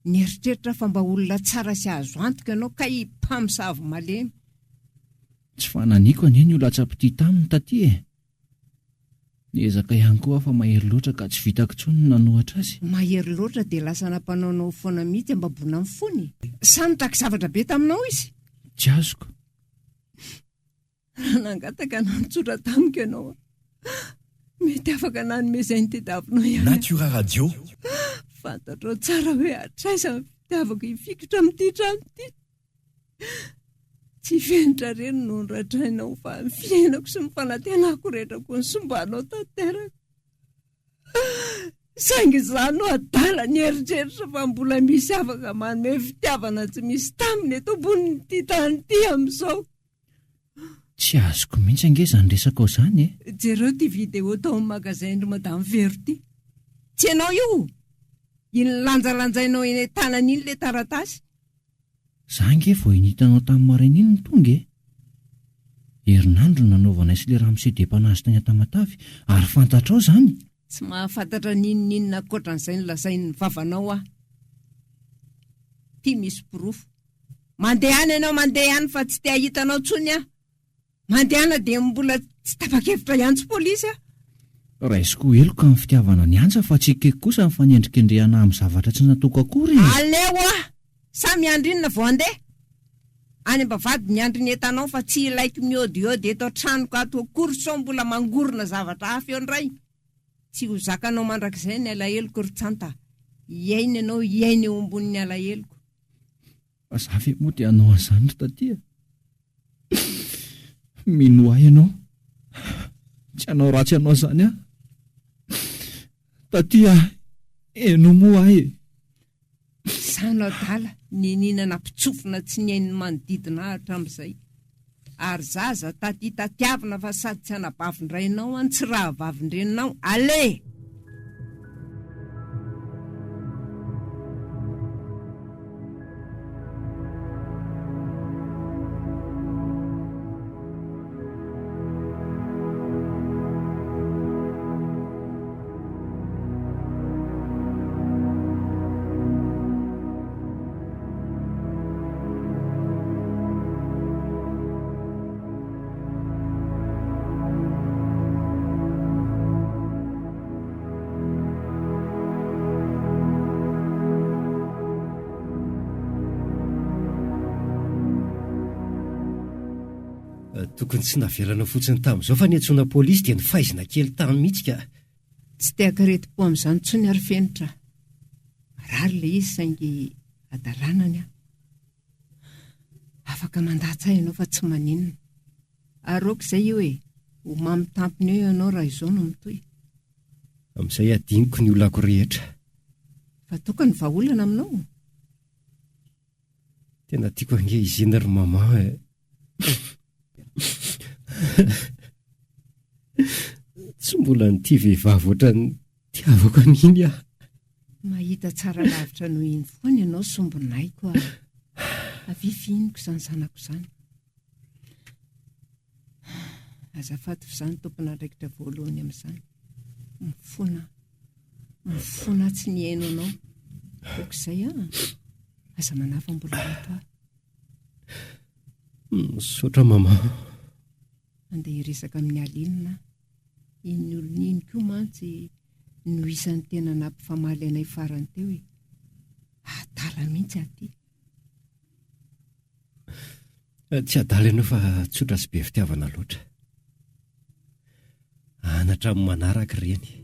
Speaker 5: Nieritreritra aho fa mba olona tsara sy azo antoka ianao kay mpamosavy malemy.
Speaker 7: Tsy fananiko anie ny ho latsa-pitia taminy taty e! Niezaka ihany koa aho fa mahery loatra ka tsy vitako intsony ny nanohatra azy.
Speaker 5: Mahery loatra dia lasa nampanaonao foana mihitsy ambaboana ny fony? Sa nitaky zavatra be taminao izy?
Speaker 7: Tsy azoko.
Speaker 5: Raha nangataka na nitsotra tamiko ianao, mety afaka nanome izay notediavinao ihany aho.
Speaker 8: Natura Radio.
Speaker 5: Fantatrao tsara hoe hatraiza ny fitiavako hifikitra amin'ity trano ity. Tsy fenitra ireny no noradrainao fa ny fiainako sy ny fanantenako rehetra koa nosombanao tanteraka. Saingy izaho no adala nieritreritra fa mbola misy afaka manome fitiavana tsy misy taminy eto ambonin'ity tany ity amin'izao.
Speaker 7: Tsy azoko mihitsy ange izany resakao izany e!
Speaker 5: Jereo ity vidéo tao amin'ny magasin-dry Madame Vero ity. Tsy ianao io? Iny lanjalanjainao eny an-tanana iny ilay taratasy.
Speaker 7: Za ange vao iny hitanao tamin'ny maraina iny no tonga e! Herinandro no nanaovanay sy le ramose depannage tany Antamatave ary fantatrao izany?
Speaker 5: Tsy mahafantatra n'inon'inona ankoatran'izay nolazain'ny vavanao aho. Ity misy porofo. Mandehana ianao mandeha any fa tsy te hahita anao intsony aho. Mandehana dia mbola tsy tapa-kevitra hiantso polisy aho.
Speaker 7: Raisiko ho heloka ny fitiavana an'i Antsa fa tsy ekeko kosa ny fanendrikendrehana ahy amin'ny zavatra tsy nataoko akory e!
Speaker 5: Aleo aho! Sa miandry inona vao handeha? Any am-bavahady miandry ny entanao fa tsy ilaiko miôdiôdy eto an-tranoko ato akory sao mbola mangorona zavatra hafa eo indray. Tsy ho zakanao mandrakizay ny alaheloko ry Tsanta. Hiaina ianao hiaina eo ambonin'ny alaheloko.
Speaker 7: Fa za ve moa dia hanao an'izany ry taty a? Minoa ahy ianao, tsy hanao ratsy anao izany aho. Taty a, henoy moa ahy e!
Speaker 5: Izaho no adala, niniana nampitsofina tsy nihaino ny manodidina ahy hatramin'izay. Ary za aza taty tatiavina fa sady tsy anabavin-drainao aho no tsy rahavavin-dreninao. Allez!
Speaker 2: Tokony tsy navelanao fotsiny tamin'izao fa niantsoana polisy dia nofaizina kely tany mihitsy ka.
Speaker 5: Tsy te hakaretim-po amin'izany intsony ary Fenitra a! Marary ilay izy saingy hadalana ny ahy. Afaka mandatsa ahy ianao fa tsy maninona. Ary ok izay io e! Ho mamy tampony eo ianao raha izao no mitohy.
Speaker 2: Amin'izay adinoko ny olako rehetra.
Speaker 5: Fa tokony vahaolana aminao?
Speaker 2: Tena tiako ange izy iny ry maman e. Tsy mbola nitia vehivavy ohatran'ny tiavako an'iny aho.
Speaker 5: Mahita tsara lavitra noho iny foana ianao sombinaiko a. Avia fihiniko izany zanako izany. Azafady fa izaho no tompon'andraikitra voalohany amin'izany. Mifona aho. Mifona aho tsy nihaino anao. Ok izay an. Aza manahy fa mbola eto aho.
Speaker 2: Misaotra maman.
Speaker 5: Andeha hiresaka amin'i Aline aho. Iny olona iny koa mantsy no isan'ny tena nampifamaly anay farany teo e. Adala mihitsy aty.
Speaker 2: Tsy adala ianao fa tsotra sy be fitiavana loatra. Anatra amin'ny manaraka ireny.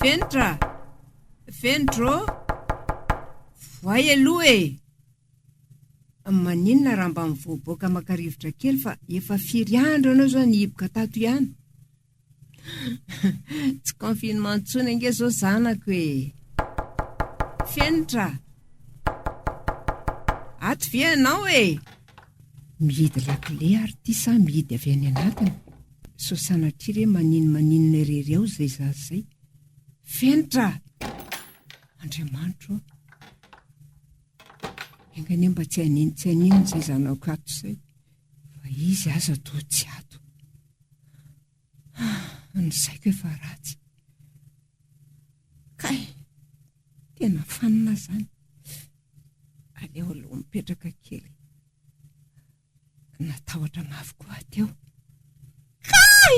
Speaker 5: Fenitra! Fenitra ô! Voay aloha e! Maninona raha mba mivoaboaka maka rivotra kely fa efa firy andro ianao izao nihiboka tato ihany? Tsy confinement intsony ange izao zanako e! Fenitra! Ato ve ianao e? Mihidy lakile ary ity sa mihidy avy any anatiny? Sao sanatria re maninomaninona irery ao izay zaza izay? Fenitra! Andriamanitro ô! Enga anie mba tsy hanino tsy haninona izay zanako ato izay fa izy aza toa tsy ato. Ah, ny saiko efa ratsy. Kay, tena fanina izany. Aleo aloha mipetraka kely. Natahotra mafy koa aho teo. Kay!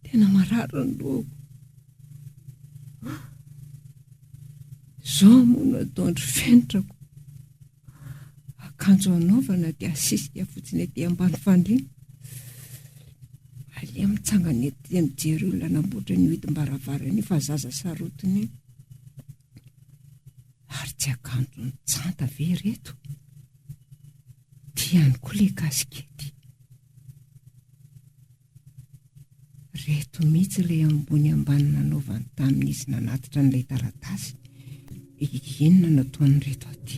Speaker 5: Tena marary ny lohako. Izao moa no ataon-dry fenitrako. Akanjo anaovana dia asisika fotsiny ety ambany fandriana. Aleo mitsangana ety dia mijery olona namboatra ny hidim-baravarana io fa zaza sarotiny io. Ary tsy akanjon'i Tsanta ve ireto? Ity ihany koa ilay kasikety. Ireto mihitsy ilay ambony ambany nanaovany tamin'izy nanatitra an'ilay taratasy. Inona no ataon'ireto aty?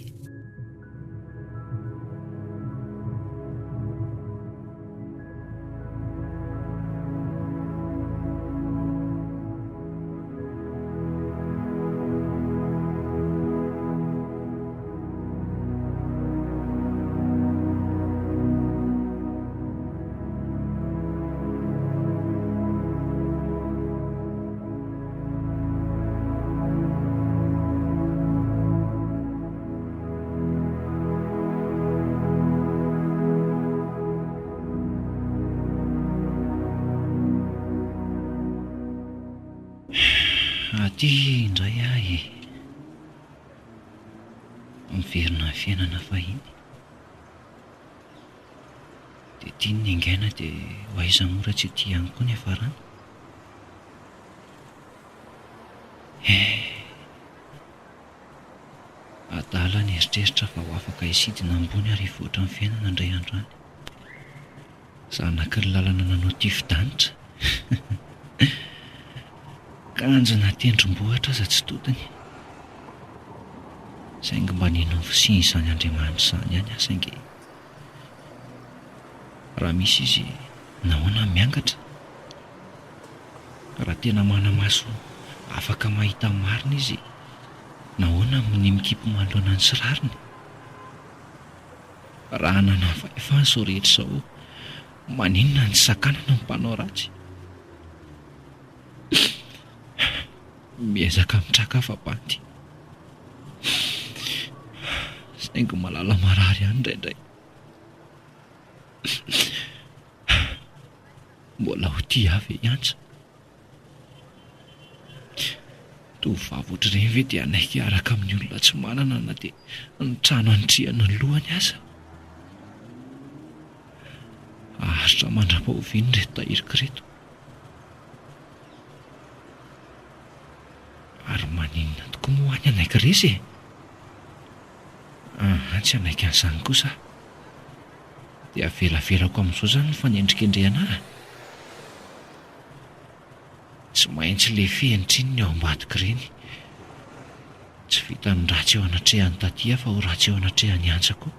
Speaker 7: Aty indray aho e. Miverina ny fiainana fahiny. Dia tiany ny haingaina dia ho aiza moa raha tsy aty ihany koa ny hiafarana. Eh. Adala ny eritreritra fa ho afaka hisidina ambony ary hivoatra ny fiainana indray andro any. Zanaky ny lalana nanao tifi-danitra. Kanjo na tendrombohitra aza tsy todiny. Saingy mba nino ny fisian'izany Andriamanitra izany ihany aho saingy raha misy izy nahoana aho miangatra? Raha tena mana-maso afaka mahita ny marina izy, nahoana no minia mikipy manoloana ny tsy rariny? Raha hanana fahefana izao rehetra izao, maninona no tsy sakanana ny mpanao ratsy? Miezaka mitraka fa bandy. Saingy malala marary ihany indraindray. Mbola ho tia ahy ve i Antsa? Tovovavy ohatr'ireny ve dia hanaiky hiaraka amin'ny olona tsy manana na dia ny trano anitrihana ny lohany aza? Haharitra mandra-pahoviana ireto tahiriko ireto? Ary maninona tokoa moa aho ny hanaiky resy e? Aa, tsy hanaiky an'izany kosa aho. Dia avelavelako amin'izao izany ny fanendrikendrehana ahy? Tsy maintsy lefenitra iny ny ao ambadika ireny. Tsy vitan'ny ratsy eo anatrehan'i Tatia fa ho ratsy eo anatrehan'i Antsa koa.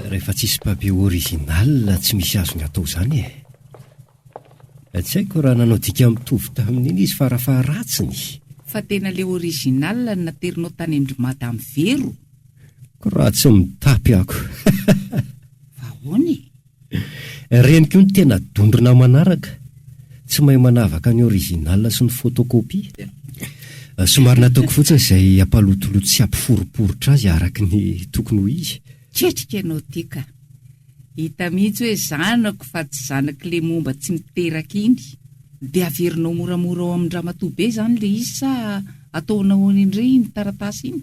Speaker 2: Rehefa tsisy papier original tsy misy azony atao izany e. Tsy haiko raha nanao dika mitovy tamin'iny izy farafaharatsiny.
Speaker 4: Fa tena le original no naterinao tany amin-dry madame Vero?
Speaker 2: Ko raha tsy mitapy ako.
Speaker 4: Fa ahoana e?
Speaker 2: Ireny koa no tena dondrona manaraka. Tsy mahay manavaka ny original sy ny photocopie. Somary nataoko fotsiny izay hampalotoloto sy hampiforiporitra azy araka ny tokony ho izy.
Speaker 4: Ketrika ianao ty ka. Hita mihitsy hoe zanako fa tsy zanak'le momba tsy miteraka iny. Dia averinao moramora ao amin-dramatoa be izany le izy sa ataonao ahoana indray iny taratasy iny?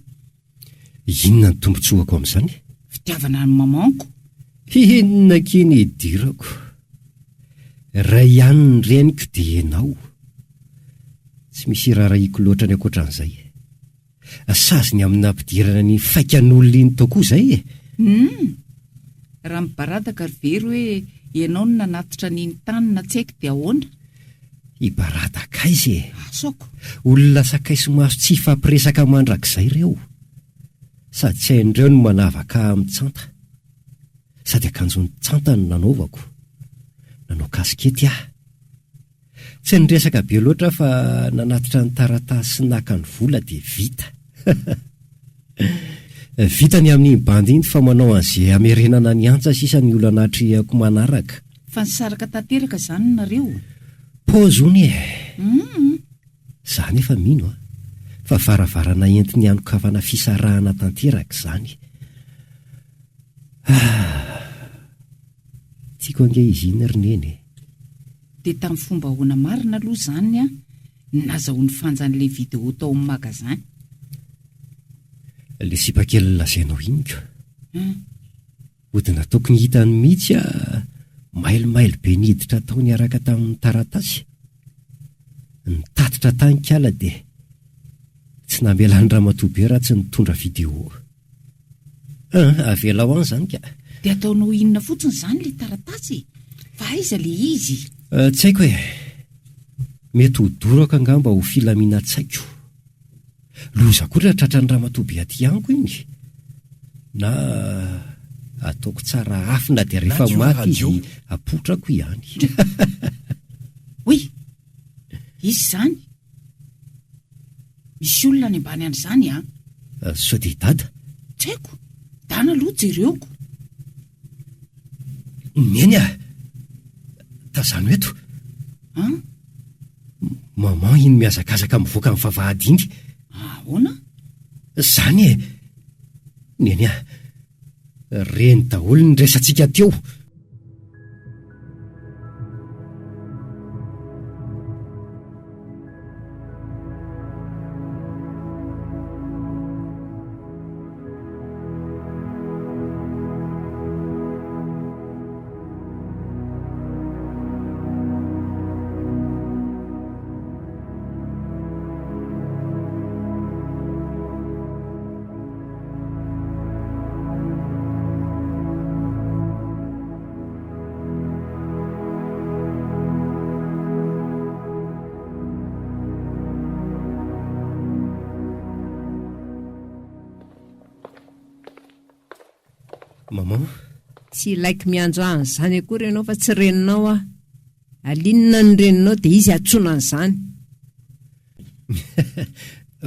Speaker 2: Inona ny tombotsoako amin'izany?
Speaker 4: Fitiavana an'i maman-ko.
Speaker 2: Inona akia ny idirako? Iray ihany ny reniko dia ianao. Tsy misy iraharahiako loatra ny ankoatran'izay. Sazy ny amin'ny nampidirana ny faikan'olona iny tao koa izay e!
Speaker 4: Humm! Raha mibaradaka ry Vero hoe ianao no nanatitra an'iny tany na tsy haiko dia ahoana?
Speaker 2: Hibaradaka aiza e!
Speaker 4: Asako!
Speaker 2: Olona sakay sy maso tsy hifampiresaka mandrakizay ireo. Sady tsy hain'ireo ny manavaka ahy amin'ny tsanta. Sady akanjon'ny tsanta no nanaovako. Nanao kasikety aho. Tsy niresaka be loatra aho fa nanatitra ny taratasy sy naka ny vola dia vita. Vita ny amin'iny bandy iny fa manao an'izay hamerenana ny antsa sisa ny olana atrehako manaraka.
Speaker 4: Fa nisaraka tanteraka izany nareo?
Speaker 2: Pause hono e!
Speaker 4: Humm.
Speaker 2: Za nefa mino an, fa varavarana entiny hanokafana fisarahana tanteraka izany. Ah! Tiako ange izy iny ry neny e!
Speaker 4: Dia tamin'ny fomba ahoana marina aloha izany no nazahoan'i Fanja an'ilay vidéo tao amin'ny magasin?
Speaker 2: Ilay sipa kely lazainao iny ko.
Speaker 4: Hum.
Speaker 2: Mody nataoko ny hitany mihitsy aho, mailomailo be niditra tao niaraka tamin'ny taratasy. Nitatitra tany kala dia tsy namelan'i ramatoa be raha tsy nitondra vidéo. An, avelao any izany ka.
Speaker 4: Dia ataonao inona fotsiny izany ilay taratasy e? Fa aiza ilay izy?
Speaker 2: Tsy haiko e. Mety ho dorako angamba ho filaminan-tsaiko. Loza koa raha tratran'ny ramatoa be aty amiko iny. Na ataoko tsara afina dia rehefa maty izy apotrako ihany.
Speaker 4: Oy! Iza izany? Misy olona any ambany any izany an!
Speaker 2: Sao dia i Dada?
Speaker 4: Tsy haiko! Dana aloha jereoko.
Speaker 2: Neny a! Tazano eto.
Speaker 4: An?
Speaker 2: Maman iny mihazakazaka mivoaka ny vavahady iny.
Speaker 4: Ahoana?
Speaker 2: Zany e! Neny a! Reny daholo ny resatsika teo. Maman.
Speaker 5: Tsy ilaiko miantso ahy an'izany akory ianao fa tsy reninao aho. Alinona ny reninao dia izy antsoina an'izany.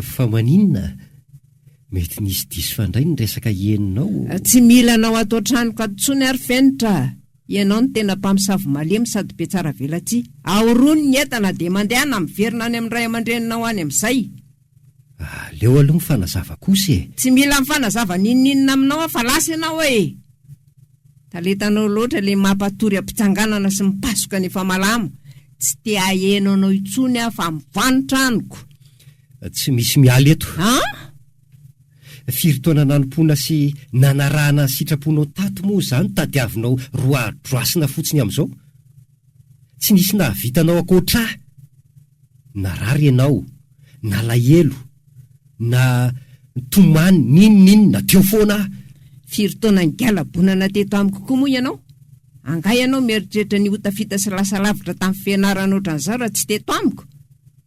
Speaker 2: Fa maninona? Mety nisy diso fandray ny resaka henonao.
Speaker 5: Tsy mila anao ato an-tranoko ato intsony aho ry Fenitra a! Ianao no tena mpamosavy malemy sady be tsara velatsihy. Ahorony ny entana dia mandehana miverina any amin'ny ray aman-dreninao any amin'izay.
Speaker 2: Aleo aloha mifanazava kosa e!
Speaker 5: Tsy mila mifanazava n'inon'inona aminao aho fa lasa ianao e! Talentanao loatra ilay mampatory am-pitsanganana sy mipasoka ny efa malama. Tsy te haheno anao intsony aho fa mivaha ny tranoko.
Speaker 2: Tsy misy miala eto.
Speaker 5: An?
Speaker 2: Firy taona nanompoana sy nanarahana ny sitraponao tato moa izany tadiavinao roadroasina fotsiny amin'izao? Tsy nisy nahavita anao ankoatra ahy. Narary ianao, nalahelo, na nitomany, n'inon'inona, teo foana aho.
Speaker 5: Firy taona nigalabonana teto amiko koa moa ianao? Angaha ianao mieritreritra ny ho tafita sy lasa lavitra tamin'ny fianarana ohatran'izao raha tsy teto amiko?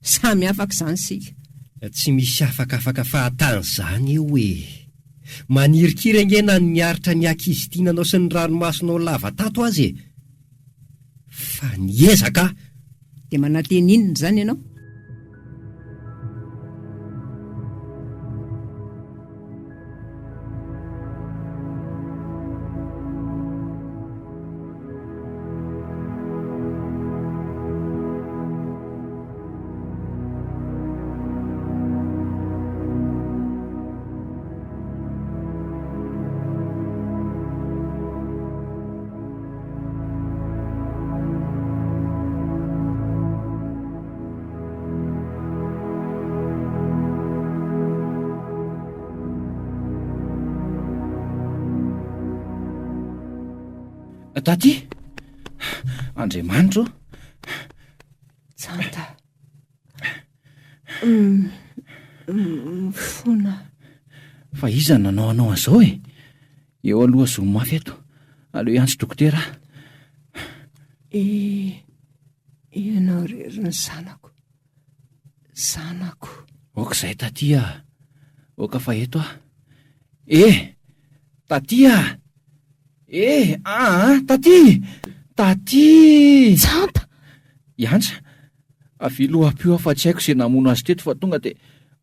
Speaker 5: Samy afaka izany isika.
Speaker 2: Tsy misy afakafaka fahatany izany eo e! Manirikiry ange na ny niaritra ny hakizitinanao sy ny ranomasonao lava tato aza e! Fa niezaka aho.
Speaker 5: Dia manantena inona izany ianao?
Speaker 7: Taty! Andriamanitra ô!
Speaker 5: Tsanta. Mifona.
Speaker 7: Fa iza no nanao anao an'izao e? Eo aloha zomy mafy eto. Aleo hiantso dokotera aho.
Speaker 5: I, ianao irery ny zanako. Zanako.
Speaker 7: Aoka izay taty ah. Aoka fa eto aho. Eh! Taty ah! Eh! Aa! Taty! Taty!
Speaker 3: Tsanta!
Speaker 7: Iantsa, avia aloha ampio aho fa tsy haiko izay namono azy teto fa tonga dia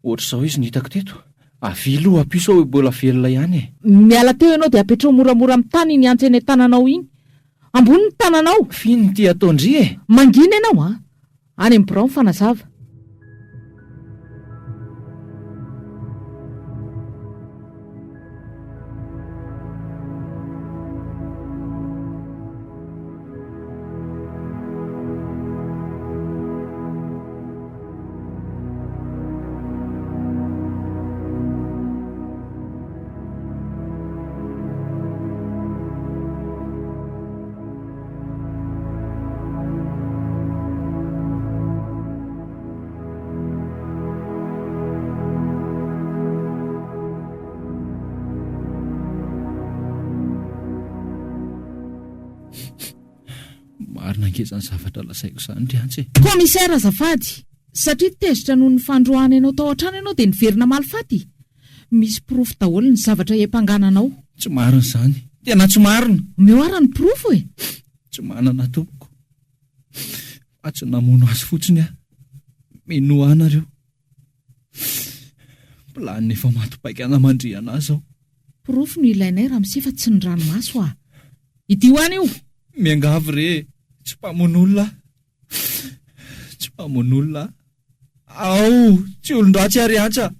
Speaker 7: ohatr'izao izy no hitako teto. Avia aloha ampio sao mbola velona ihany e!
Speaker 3: Miala teo ianao dia apetraho moramora amin'ny tany iny antsy eny an-tananao iny. Ambony ny tananao!
Speaker 7: F'inona ity ataon-dry e?
Speaker 3: Mangina ianao an! Any amin'ny birao mifanazava.
Speaker 7: Marina ange izany zavatra lazaiko izany ry Antsa e!
Speaker 3: Commissaire azafady! Satria tezitra noho ny fandroahana ianao tao an-trano ianao dia niverina namaly faty? Misy porofo daholo ny zavatra iampangana anao.
Speaker 7: Tsy marina izany. Tena tsy marina.
Speaker 3: Omeo ara ny porofo e!
Speaker 7: Tsy manana tompoko. Fa tsy namono azy fotsiny aho. Minoa ahy nareo. Planina efa maty paika namandrihana ahy izao.
Speaker 3: Porofo no ilainay ramose fa tsy ny ranomaso ah! Idio any io!
Speaker 7: Miangavy re e! Tsy mpamono olona aho. Tsy mpamono olona aho. Ao! Tsy olon-dratsy ary Antsa!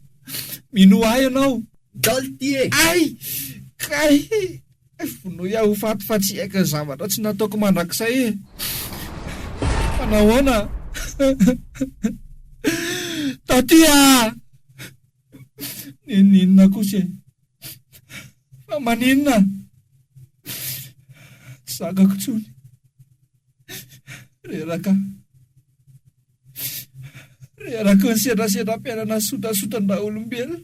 Speaker 7: Minoa ahy ianao!
Speaker 2: Dol ty e!
Speaker 7: Ay! Kay! Vonoy aho ho faty fa tsy haiko ny zavatra tsy nataoko mandrakizay e! Fa nahoana? Taty ah! N'inon'inona kosa e! Fa maninona? Tsy zakako intsony. Reraka aho. Reraky ny sedrasedram-piainana sotasotran-draolombelona.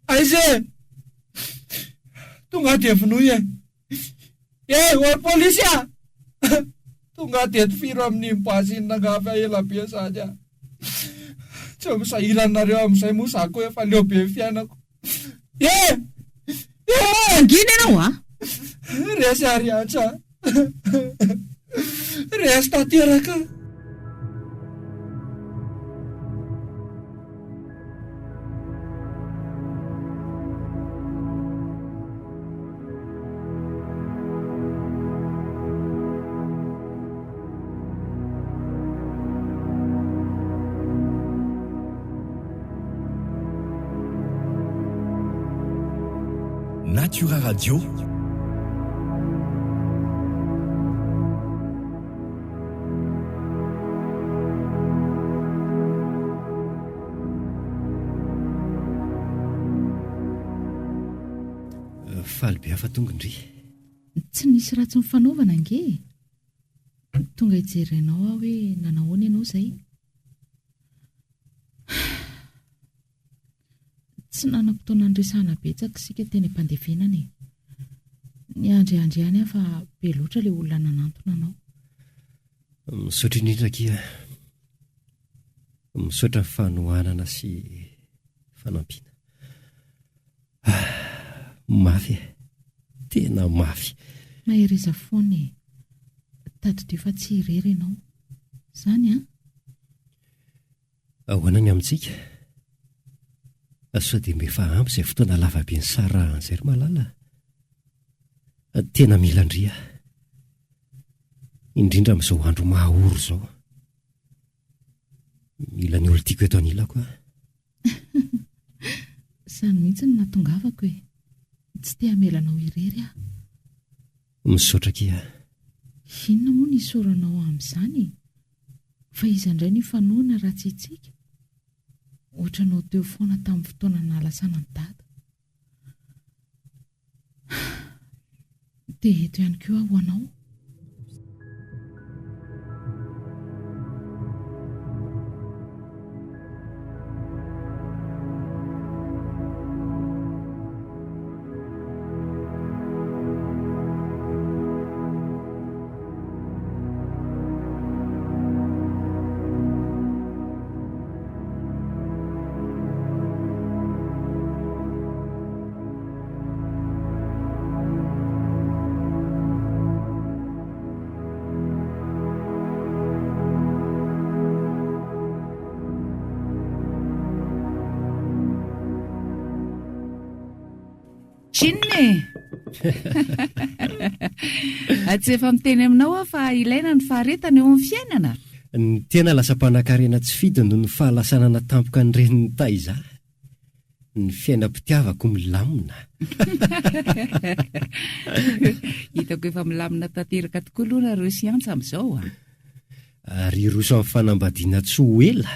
Speaker 7: Aiza e! Tonga dia vonoy e! Eh, ry polisy a! Tonga dia tifiro amin'iny basy iny rangahy fa ela be izany a! Tsy misahirana nareo amin'izay moa za koa efa leo be ny fiainako. Eh! Eh!
Speaker 3: Mangina ianao a!
Speaker 9: Resy aho ry Antra a! Resy tanteraka aho!
Speaker 8: Natura Radio.
Speaker 2: Faly be aho fa tonga ndry.
Speaker 3: Tsy nisy ratsy nifanaovana ange e! Tonga hijery anao aho hoe nanahoana ianao izay. Tsy nanam-potoana niresahana betsaka isika teny am-pandevenana e. Niandriandry ihany aho fa be loatra ilay olona nanantona anao.
Speaker 2: Misaotra indrindra akia a. Misaotra ny fanohanana sy fanampiana. Ah, mafy e. Tena mafy.
Speaker 3: Mahereza foana e. Tadidio fa tsy irery ianao. Izany an?
Speaker 2: Ahoana ny amintsika? Sao dia mba efa ampy izay fotoana lavabe nisarahana izay ry malala? Tena mila an-dry aho. Indrindra amin'izao andro mahaory izao. Mila ny olon-tiako eto anilako aho.
Speaker 3: Izany mihitsy no nahatongavako e. Tsy te hamela anao irery aho.
Speaker 2: Misaotra akia a.
Speaker 3: Inona moa no isaoranao ahy amin'izany e? Fa iza indray no hifanohana raha tsy itsika? Ohatranao teo foana tamin'ny fotoana nahalasana an'i Dada. Dia eto ihany koa aho ho anao.
Speaker 4: Tsinona e! Tsy efa miteny aminao aho fa ilaina ny faharetana eo amin'ny fiainana.
Speaker 2: Ny tena lasa mpanankarena tsy fidiny noho ny fahalasanana tampoka ny reny nitaiza ahy. Ny fiainam-pitiavako milamina.
Speaker 4: Hitako efa milamina tanteraka tokoa aloha nareo sy Antsa amin'izao a!
Speaker 2: Ary hiroso amin'ny fanambadiana tsy ho ela.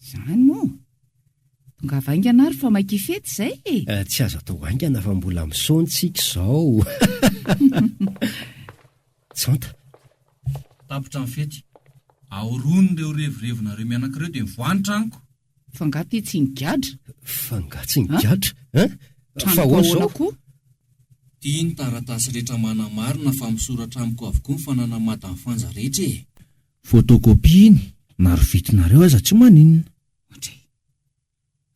Speaker 4: Izany moa? Tongava haingana ary fa maika hifety izay e!
Speaker 2: Tsy azo atao haingana fa mbola misaona isika izao. Tsanta.
Speaker 10: Tapitra ny fety. Aorony ireo revirevinareo mianaka ireo dia mivoaha ny tranoko.
Speaker 4: Fa nga ty tsy nigadra?
Speaker 2: Fa nga tsy nigadra? Hein? Fa ahoana izao?
Speaker 4: koa?
Speaker 10: Ty ny taratasy rehetra manamarina fa misoratra amiko avokoa ny fananan'i Madame Fanja rehetra e!
Speaker 11: Photocopie iny na rovitinareo aza tsy maninona.
Speaker 4: Ohatray.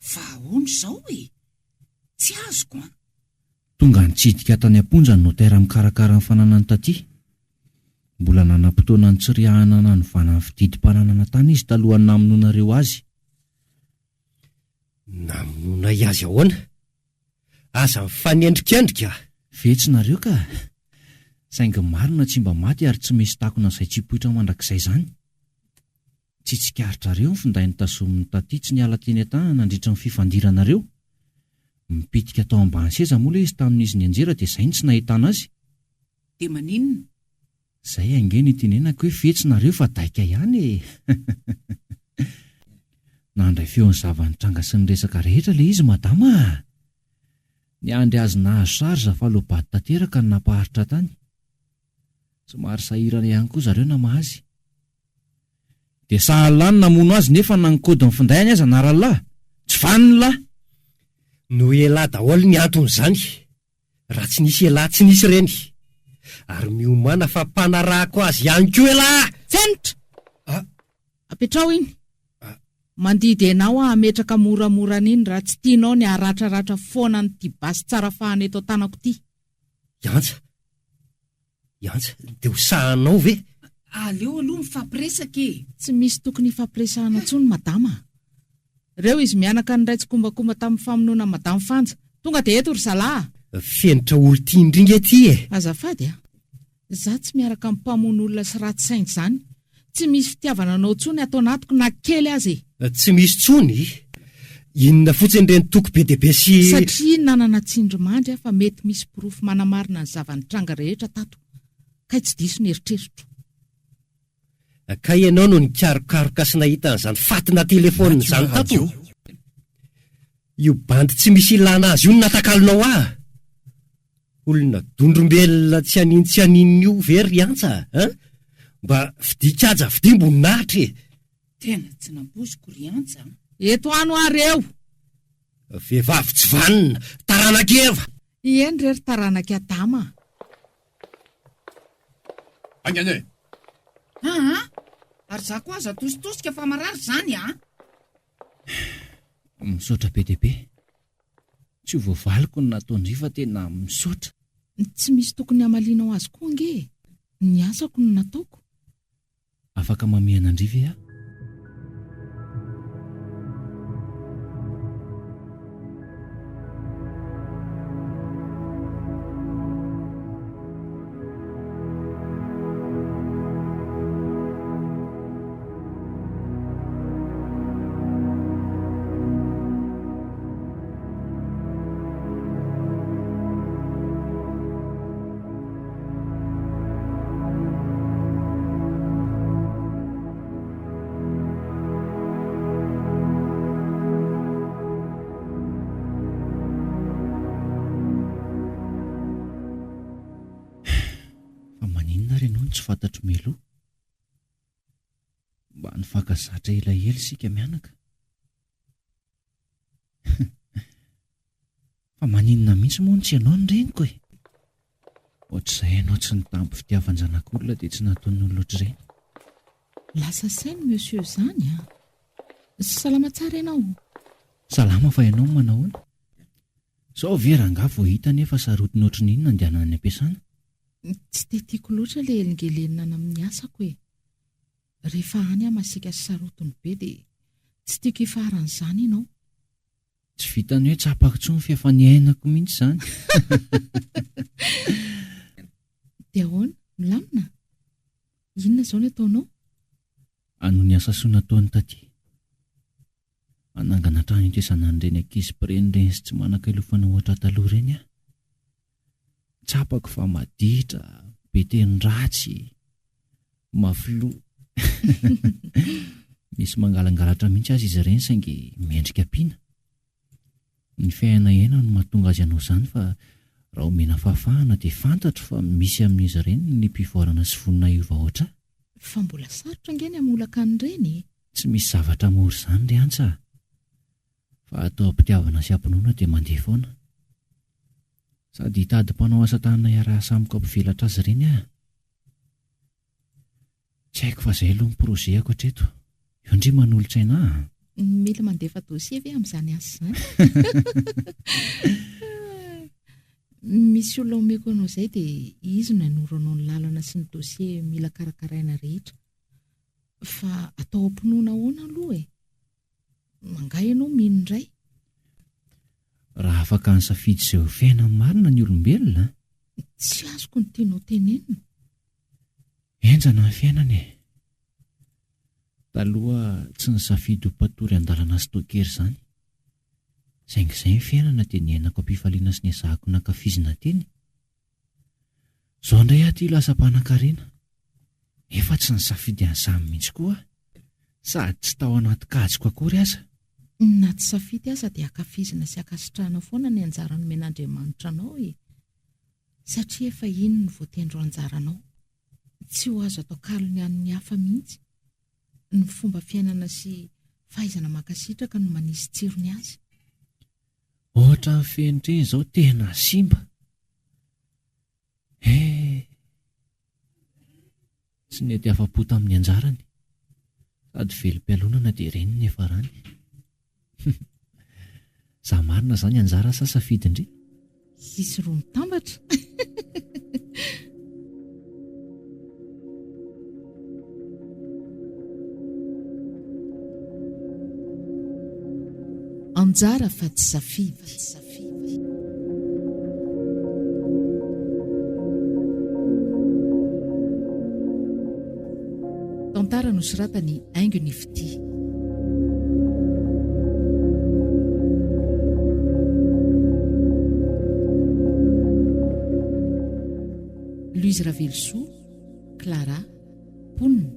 Speaker 4: Fa ahoana izao e? Tsy azoko an!
Speaker 11: Tonga nitsidika tany am-ponja ny notaire mikarakara ny fananany taty. Mbola nanam-potoana nitsiriahana nanovana ny fididim-pananana tany izy talohan'ny namonoanareo azy.
Speaker 2: Namonoanay azy ahoana? Aza mifanendrikendrika!
Speaker 11: Vetsy nareo ka! Saingy marina tsy mba maty ary tsy misy takona izay tsy hipoitra mandrakizay izany. Tsy tsikaritrareo ny finday notazomin'i Taty tsy niala teny an-tanana nandritra ny fifandiranareo? Mipitika tao ambany seza moa ilay izy tamin'izy nianjera dia izay no tsy nahitana azy.
Speaker 4: Dia maninona?
Speaker 11: Izay ange no itenenako hoe fetsy nareo fa daika ihany e! Nandray feo ny zava-nitranga sy ny resaka rehetra ilay izy madama a! Niandry azy nahazo charge fa loa-bady tanteraka no nampaharitra tany. Somary sahirana ihany koa zareo namaha azy. Dia sahala ny namono azy nefa na ny code ny finday any aza naralahy. Tsy vanona lahy!
Speaker 2: Noho elah daholo ny anton'izany. Raha tsy nisy elah tsy nisy ireny. Ary miomàna fa mpanarahako azy ihany koa elah!
Speaker 3: Fenitra! Apetraho iny. Mandidy anao aho hametraka moramora an'iny raha tsy tianao ny haratraratra foana an'ity basy tsara fahana eto an-tanako ity.
Speaker 2: Iantsa! Iantsa, dia ho sahanao ve?
Speaker 4: Aleo aloha mifampiresaka e!
Speaker 3: Tsy misy tokony hifampiresahana intsony madama a! Reo izy mianaka niray tsikombakomba tamin'ny famonoana an'i madame Fanja. Tonga dia eto ry zalahy
Speaker 2: a! Fenitra olon-tia indry nge ty e!
Speaker 3: Azafady a! Za tsy miaraka amin'ny mpamono olona sy ratsy saina izany. Tsy misy fitiavana anao intsony ato anatiko na kely aza e!
Speaker 2: Tsy misy intsony? Inona fotsiny ireny toky be dia be sy.
Speaker 3: Satria nanana tsindrimandry aho fa mety misy porofo manamarina ny zava-nitranga rehetra tato. Kay tsy diso ny eritreritro.
Speaker 2: Kay ianao no nikarokaroka sy nahita an'izany fatina telefaonina izany tato? Io bandy tsy misy ilana azy io no natakalonao ahy? Olona dondrombelona tsy hanin-tsy haninona io ve ry Antsa a? Mba fidian-kaja fidiam-boninahitra e!
Speaker 4: Tena tsy nampoiziko ry Antsa a!
Speaker 3: Eto ano ary eo!
Speaker 2: Vehivavy tsy vanona, taranak'i Eva!
Speaker 3: Eny re ry taranak'i Adama a!
Speaker 9: Haingana e!
Speaker 4: Aa! Ary za koa aza atositosika fa marary izany a!
Speaker 7: Misaotra be dia be. Tsy ho voavaliko ny nataon-dry fa tena misaotra.
Speaker 3: Tsy misy tokony hamalianao azy koa ange e! Ny asako no nataoko.
Speaker 7: Afaka mamihana an-dry ve aho? Fa maninona ary ianao no tsy fantatro mialoha? Mba nifankazatra elaela isika mianaka. Fa maninona mihitsy moa no tsy ianao no reniko e? Ohatr'izay ianao tsy nitampy fitiavan-janak'olona dia tsy nataon'ny olona ohatr'ireny.
Speaker 3: Lasa saina monsieur zany a! Salama tsara ianao?
Speaker 7: Salama fa ianao manahoana? Zao ve rangahy vao hita nefa sarotiny ohatry ny inona andehanana any am-piasana?
Speaker 3: Tsy dia tiako loatra ilay elingelenina any amin'ny asako e! Rehefa any aho masiaka sy sarotiny be dia tsy tiako hifaharan'izany ianao.
Speaker 7: Tsy vitan'ny hoe tsapako intsony fa efa niainako mihitsy izany.
Speaker 3: Dia ahoana? Milamina? Inona izao ny ataonao?
Speaker 7: Hanohy ny asa soa nataony taty. Hanangana trano hitezana an'ireny ankizy mpirenireny sy tsy manan-kialofana ohatra taloha ireny aho. Tsapako fa maditra, be teny ratsy, mafy loha. Misy mangalangalatra mihitsy aza izy ireny saingy mendrika ampiana. Ny fiainana no mahatonga azy hanao izany fa raha omena fahafahana dia fantatro fa misy amin'izy ireny ny liam-pivoarana sy vonona hiova hoatr'ahy.
Speaker 3: Fa mbola sarotra ange ny hamolaka an'ireny e!
Speaker 7: Tsy misy zavatra mora izany ry Antsa a! Fa atao am-pitiavana sy am-pinoana dia mandeha foana. Sady hitady mpanao asa tanana hiara-hiasa amiko hampivelatra azy ireny aho. Tsy haiko fa izay aloha ny projet-ako hatreto. Eo ndry manolo-tsaina ahy a!
Speaker 3: Mila mandefa dossier ve amin'izany asa izany? Misy olona omeko anao izay dia izy no hanoro anao ny lalana sy ny dossier mila karakaraina rehetra. Fa atao am-pinoana ahoana aloha e? Angaha ianao mino indray?
Speaker 7: Raha afaka nisafidy izay ho fiainany marina ny olombelona an!
Speaker 3: Tsy azoko ny tianao tenenina.
Speaker 7: Henjana ny fiainana e! Taloha tsy nisafidy ho mpatory an-dalana sy toakery izany. Saingy izay ny fiainana dia niainako am-pifaliana sy niezahako nankafizina teny. Izao indray aho ity lasa mpanankarena. Nefa tsy nisafidy an'izany mihitsy koa aho. Sady tsy tao anaty kajiko akory aza.
Speaker 3: Na tsy safidy aza dia ankafizina sy ankasitrahana foana ny anjara nomen'Andriamanitra anao e! Satria efa iny no voatendry ho anjaranao. Tsy ho azo atao kalony an'ny hafa mihitsy. Ny fomba fiainana sy fahaizana mankasitraka no manisy tsirony azy.
Speaker 7: Ohatran'ny fenitra iny izao tena simba. Eh! Tsy nety afa-po tamin'ny anjarany. Sady velom-pialonana dia ireny ny niafarany. Za marina zany anjara sa safidy ndry?
Speaker 3: Izy roa mitambatra. Anjara fa tsy safidy. Tantara nosoratan'i Haingo ny Fitia. Louise Ravelosoa, Clara, Mponina,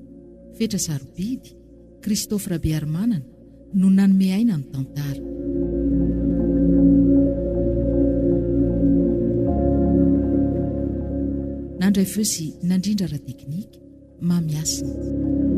Speaker 3: Fetra Sarobidy, Christophe Rabearimanana no nanome aina ny tantara. Nandray feo sy nandrindra ara-teknika, Mamy Hasina.